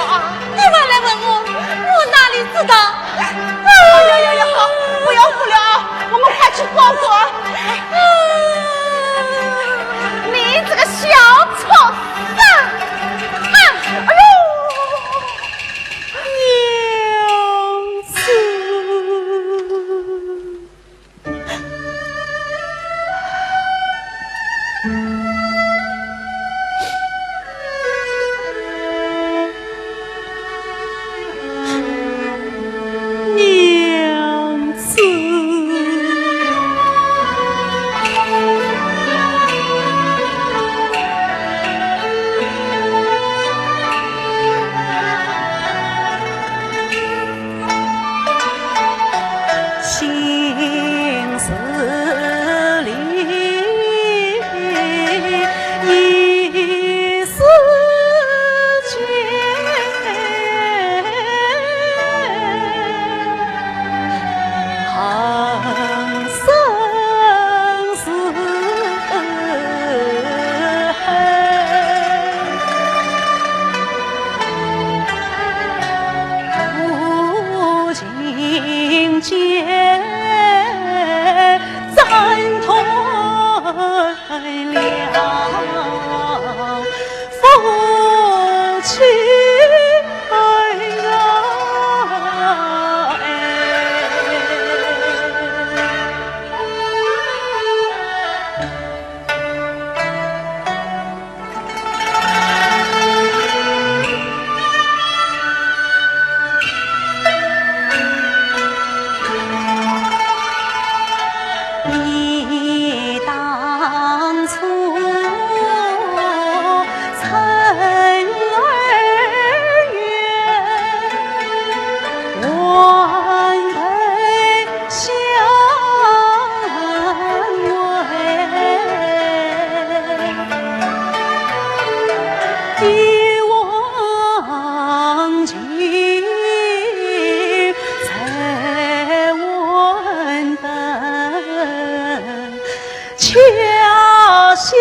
家心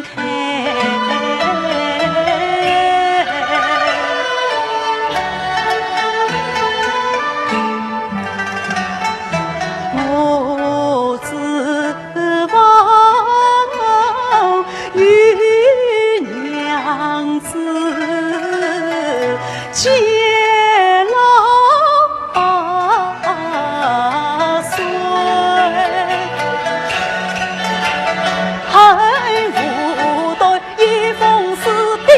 开。我指望与娘子偕老岁，恨不得一封书的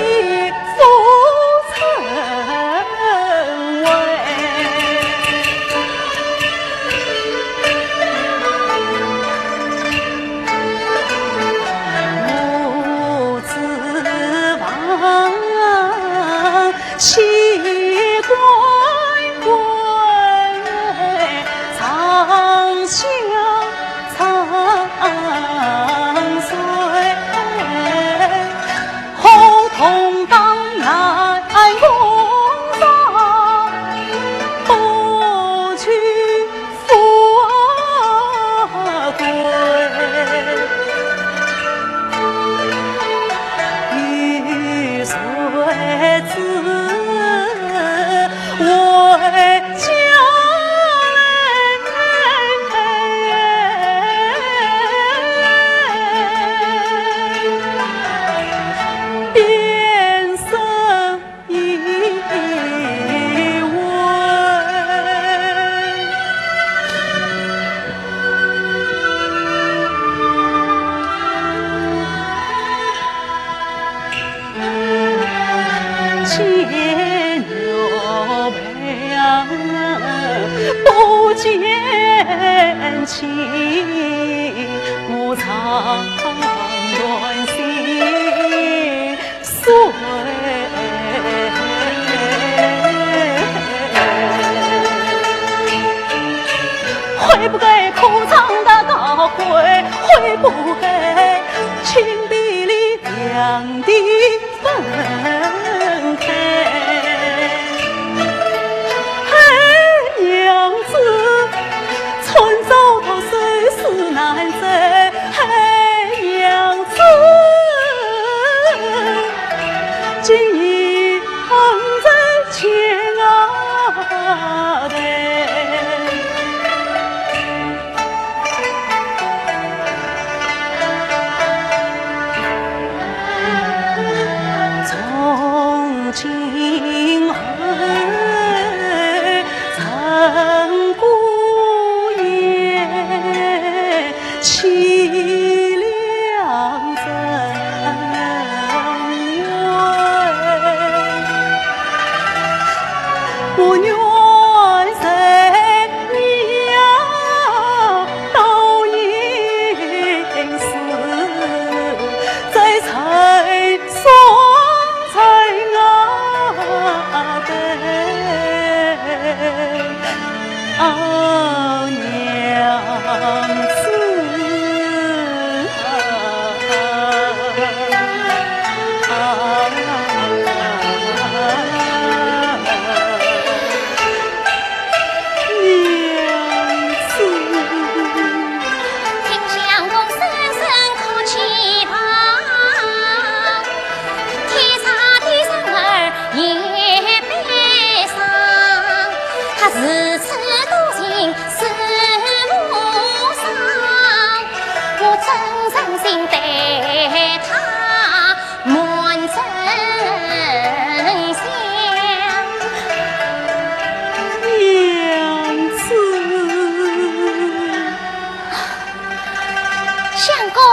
相公，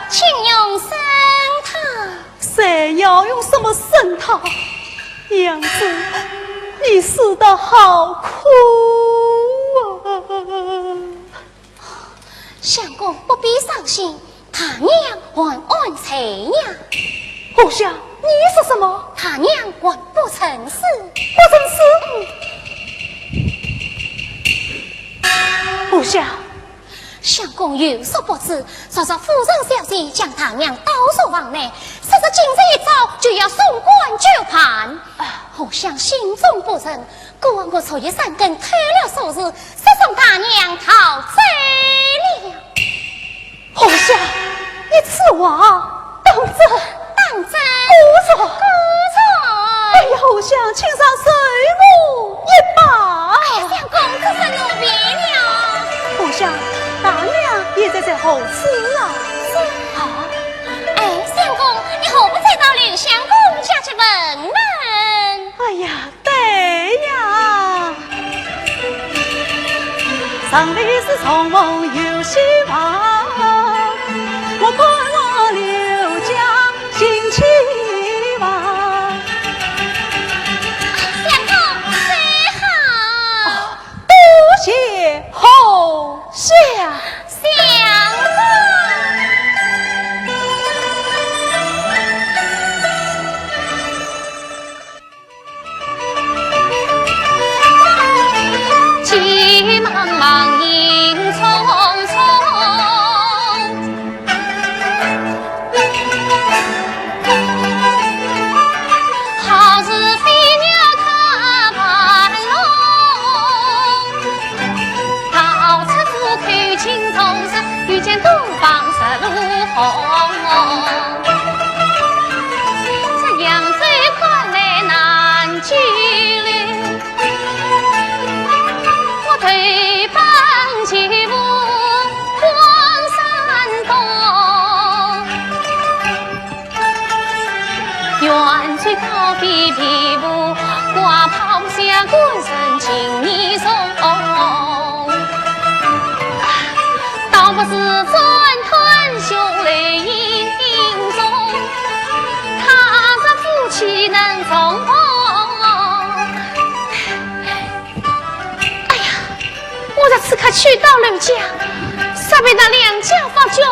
请用参汤。 谁要用什么参汤？娘子，你死得好苦啊！相公不必伤心，大娘还安在呀。荷香，你说什么？大娘还不曾死。不曾死？荷香， 相公有所不知，昨日夫人小姐将大娘带入房内，说是今日一早就要送官究办。啊，荷香心中不忍，故而我昨夜三更偷了首饰，说是送大娘逃走了。侯相，你此话当真？当真。果然？果然。哎呀，侯相，请上受我一拜。哎，相公，这是奴婢了。侯相，大娘现在在何处啊？是啊。哎，相公，你何不再到刘相公家去问问？哎呀，对呀。城里是重逢有希望，我看我刘家兴起吧。相公，走好。多谢侯相。相公。急忙忙迎匆匆， 哎呀，我若此刻去到刘家，势必让两家发觉，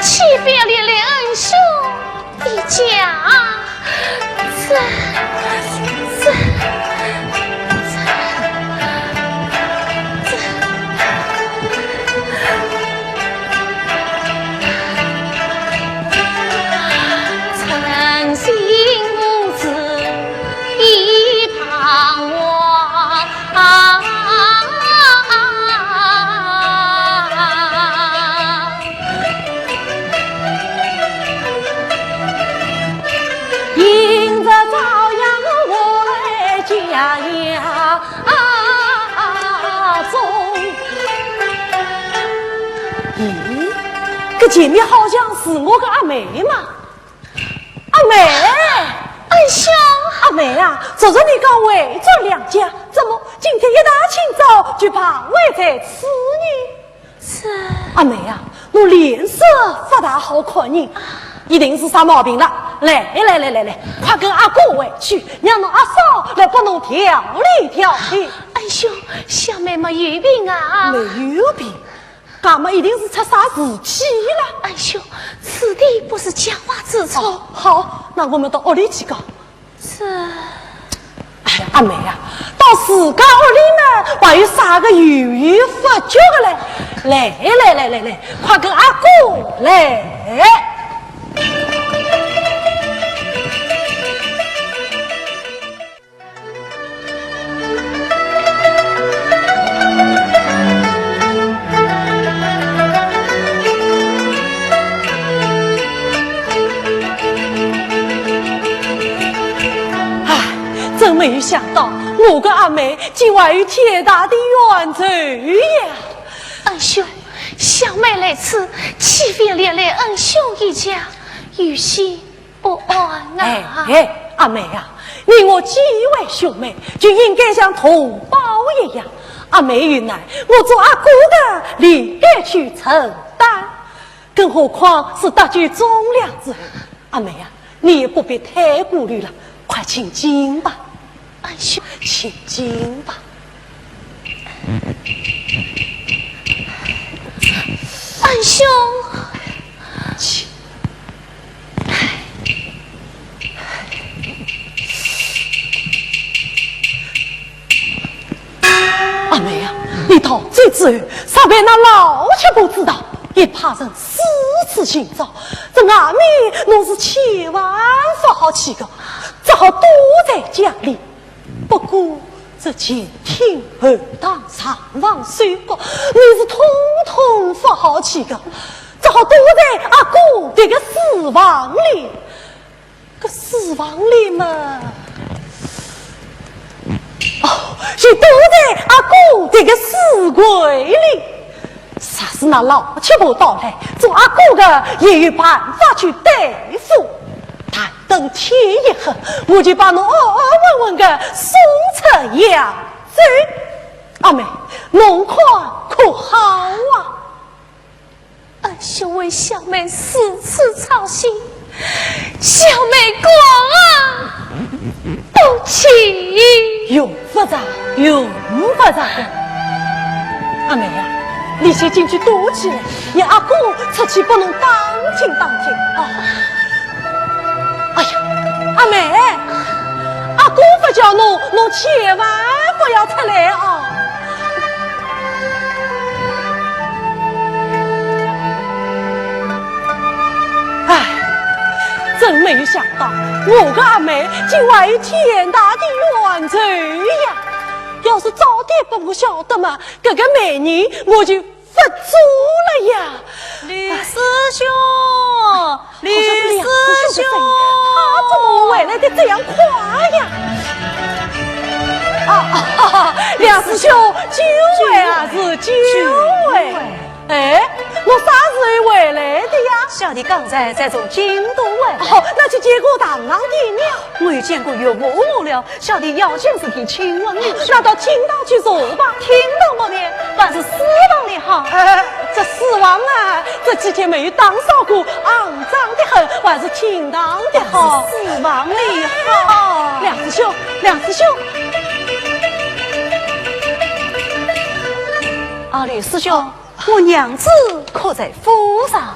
岂非要连累恩兄一家？这，这，这，这。 咦，搿前面好像是我个阿妹嘛。阿妹！恩兄！阿妹啊，昨日你讲回转娘家，怎么今天一大清早就碰回在此呢？是。阿妹啊，侬脸色勿大好看呢，一定是啥毛病了。来来来来来，快跟阿哥回去，让侬阿嫂来帮侬调理调理。恩兄，小妹没有病啊。没有病？ 那么一定是出啥事体了。恩兄，此地不是讲话之处。哦，好，那我们到屋里去讲。是。哎呀，阿妹啊，到自家屋里嘛，还有啥个犹豫勿决的嘞？来来来来来，快跟阿哥来。 唉，真没有想到，我个阿妹竟还有天大的冤仇呀！恩兄，小妹来此，岂非连累恩兄一家，于心 不安啊。哎，哎，阿妹啊，你我既为兄妹，就应该像同胞一样。阿妹有难，我做阿哥的理该去承担，更何况是搭救忠良之人。阿妹啊，你也不必太顾虑了，快请进吧。 恩兄，请进吧。恩兄，请。阿妹啊，你逃走之后，若被那老七婆知道，也怕人四处寻找。这阿妹侬是千万勿好去的，只好躲在家里。 不过，这前厅后堂上房书阁，你是统统勿好去个，只好躲在阿哥迭个书房里。搿书房里嘛，哦，就躲在阿哥迭个书柜里。 若是那老七婆到来，做阿哥个也有办法去对付。但等天一黑，我就把侬安安稳稳个送出扬州。阿妹，侬看可好啊？恩兄为小妹如此操心，小妹过意不去。用勿着，用勿着的。阿妹呀，你先进去躲起来，让阿哥出去拨侬打听打听啊。哎呀，阿妹，阿哥勿叫侬，侬千万勿要出来啊。 唉，真没有想到，我个阿妹竟怀有天大的冤仇呀！要是早点拨我晓得嘛，搿个媒人我就勿做了呀。李师兄，李师兄，好像是梁师兄的声音，他怎么回来得这样快呀？啊，梁师兄，久违啊，是久违。 哎，侬啥时候回来的呀？小弟刚才才从京都回来。哦，那去见过堂上的了？我有见过岳母了，小弟有件事情请问你。那到厅堂去坐吧。厅堂不便，还是书房里好。呃，这书房啊，这几天没有打扫过，肮脏得很，还是厅堂的好。书房里好。梁师兄，梁师兄。啊，李师兄。 我娘子可在府上？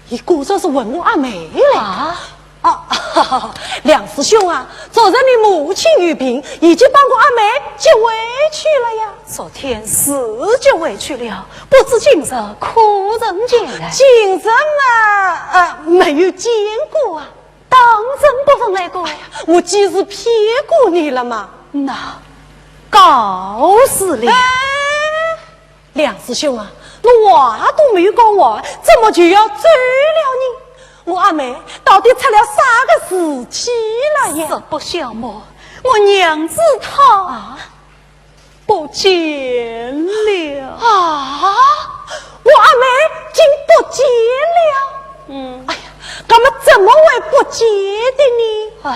伊果然是问我阿妹来。啊？啊，梁师兄啊，昨日你母亲有病，已经把我阿妹接回去了呀。昨天是接回去了，不知今日可曾见来？今日嘛，呃，没有见过啊。当真不曾来过？哎呀，我几时骗过你了嘛？那告辞了。哎， 梁师兄啊，侬话都没有讲完，怎么就要走了呢？我阿妹到底出了啥个事体了呀？实不相瞒，我娘子她啊，不见了。啊，我阿妹竟不见了？嗯。哎呀，那么怎么会不见的呢？唉，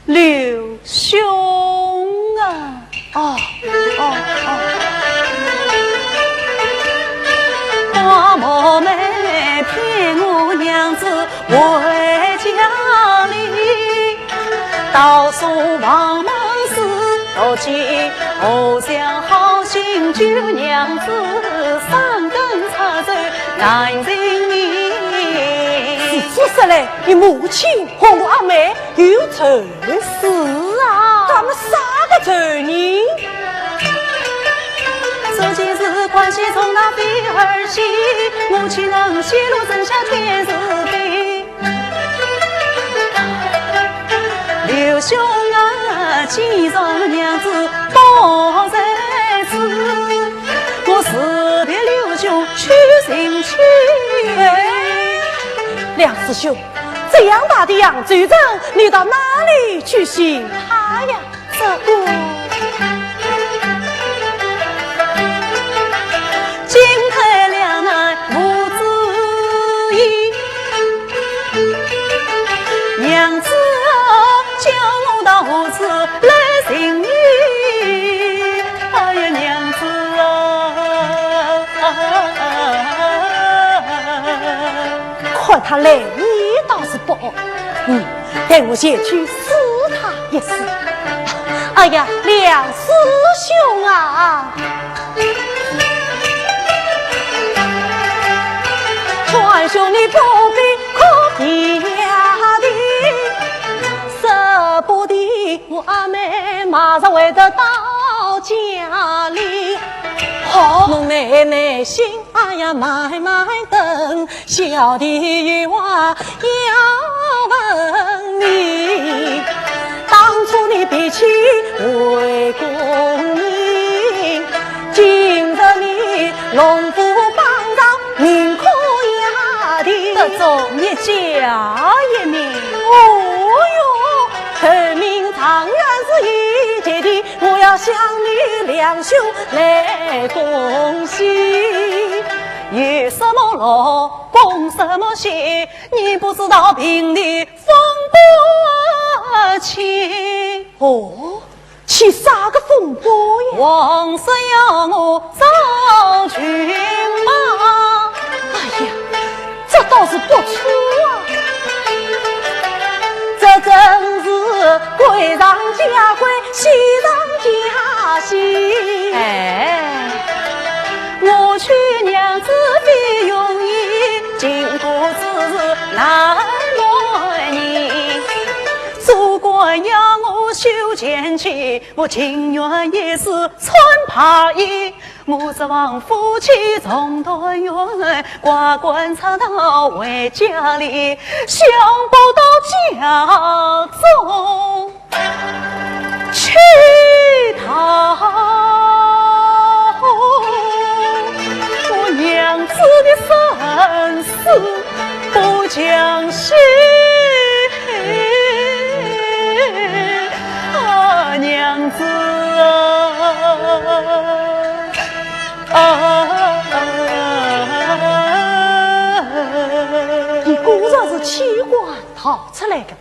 刘兄啊。哦，哦，哦。花帽妹骗我娘子回家里，倒说王门是毒计，何想好心救娘子，上等插手难情理。是，是说来，你母亲和我阿妹 有仇？是啊。他们啥个仇呢？这件事关系重大，非儿戏，我岂能泄露真相，天是非。刘兄啊，既然娘子不在此，我辞别刘兄去寻亲。哎，梁师兄， 这样大的扬州城，你到哪里去寻她呀？这个，进退两难无主意，娘子啊，叫我到何处来寻你？哎呀，娘子啊！ 看她来意倒是不恶。嗯，待我前去试她一试。哎呀，梁师兄啊！劝兄你不必哭爹爹，舍不得我阿妹马上回得到家里。好，侬耐耐心， 哎呀，慢慢等，小弟有话要问你。当初你脾气为叫一名。哦哟，头名状元是一级的，我要向你两兄来恭喜。有什么乐，恭什么喜，你不知道平地风不起。哦，起啥个风波呀？王孙要我找军马。哎呀，这倒是不错啊。这真是贵上加贵，喜上加喜。哎，我娶娘子非容易，经过之事难瞒你。 做官要我修前妻，我情愿一世穿白衣。我这望夫妻重团圆，挂冠插刀回家里，想不到家中去逃。我娘子的身世 不讲些啊，娘子啊，啊。你果然是弃官逃出来的，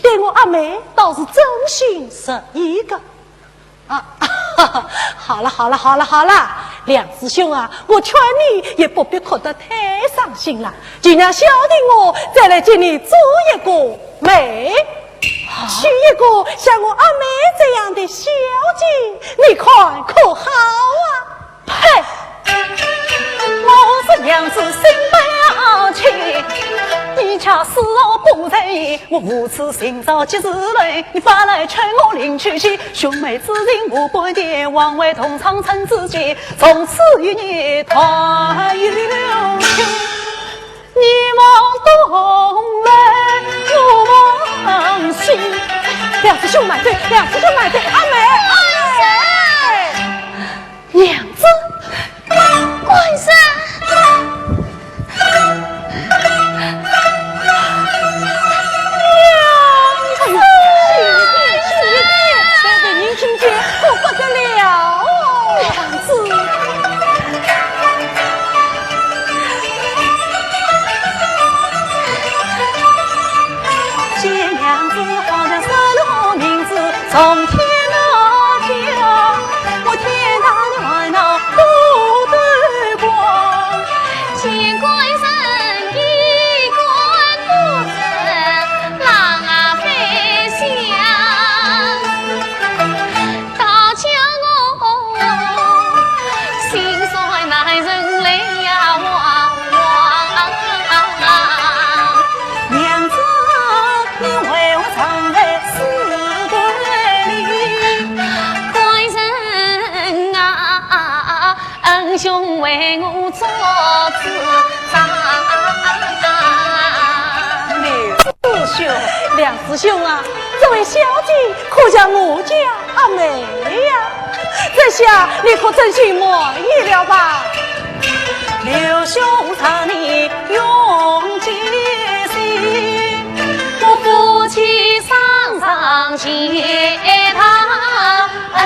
对我阿妹倒是真心实意的。 啊，好了好了好了好了，梁师兄啊，我劝你也不必哭得太伤心了，就让小弟我再来给你做一个媒，娶一个像我阿妹这样的小姐，你看可好啊？呸！我是娘子心不要气，你家事我不在意，我无处寻找及时人，你反来劝我另娶妻， 兄妹之情无半点，枉为同窗生知己，从此与你断绝。你望东来，我望西。梁师兄慢走，梁师兄慢走，阿妹，阿妹。娘子，官人。 哎呀，这个人听见可不得了哦。娘子。见娘子好像失落名字，从天而降，我天堂的烦恼不得光。 见官人衣冠不整，狼狈相。倒叫我心酸难忍泪呀汪汪。娘子，你为何常在思归里？官人啊， 恩兄为我做主张。刘师兄，梁师兄啊，这位小姐可像我家阿妹呀？这下你可真心满意了吧？刘兄，让你用尽心，我夫妻双双谢他。 哎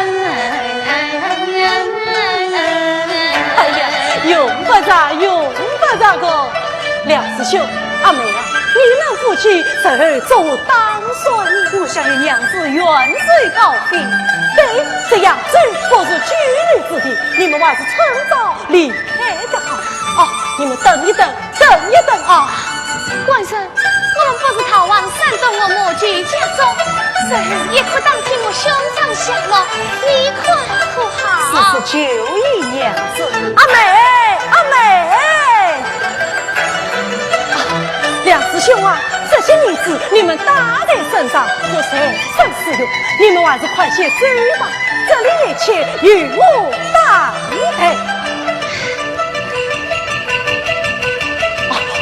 呀，用不着，用不着个。梁师兄，阿妹啊，你们夫妻日后作何打算？我想与娘子远走高飞。对，这扬州不是久留之地，你们还是趁早离开的好。哦，你们等一等， 等一等啊！官人，我们不是逃往山东我母舅家中，日后也可打听我兄长下落，你看可好？是是，就依娘子。阿妹，阿妹！啊，梁师兄啊，这些日子你们打在山上，我在山下，你们还是快些走吧，这里一切由我担待。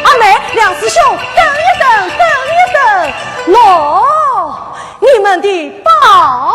阿妹，梁师兄，等一等，等一等。喏，你们的宝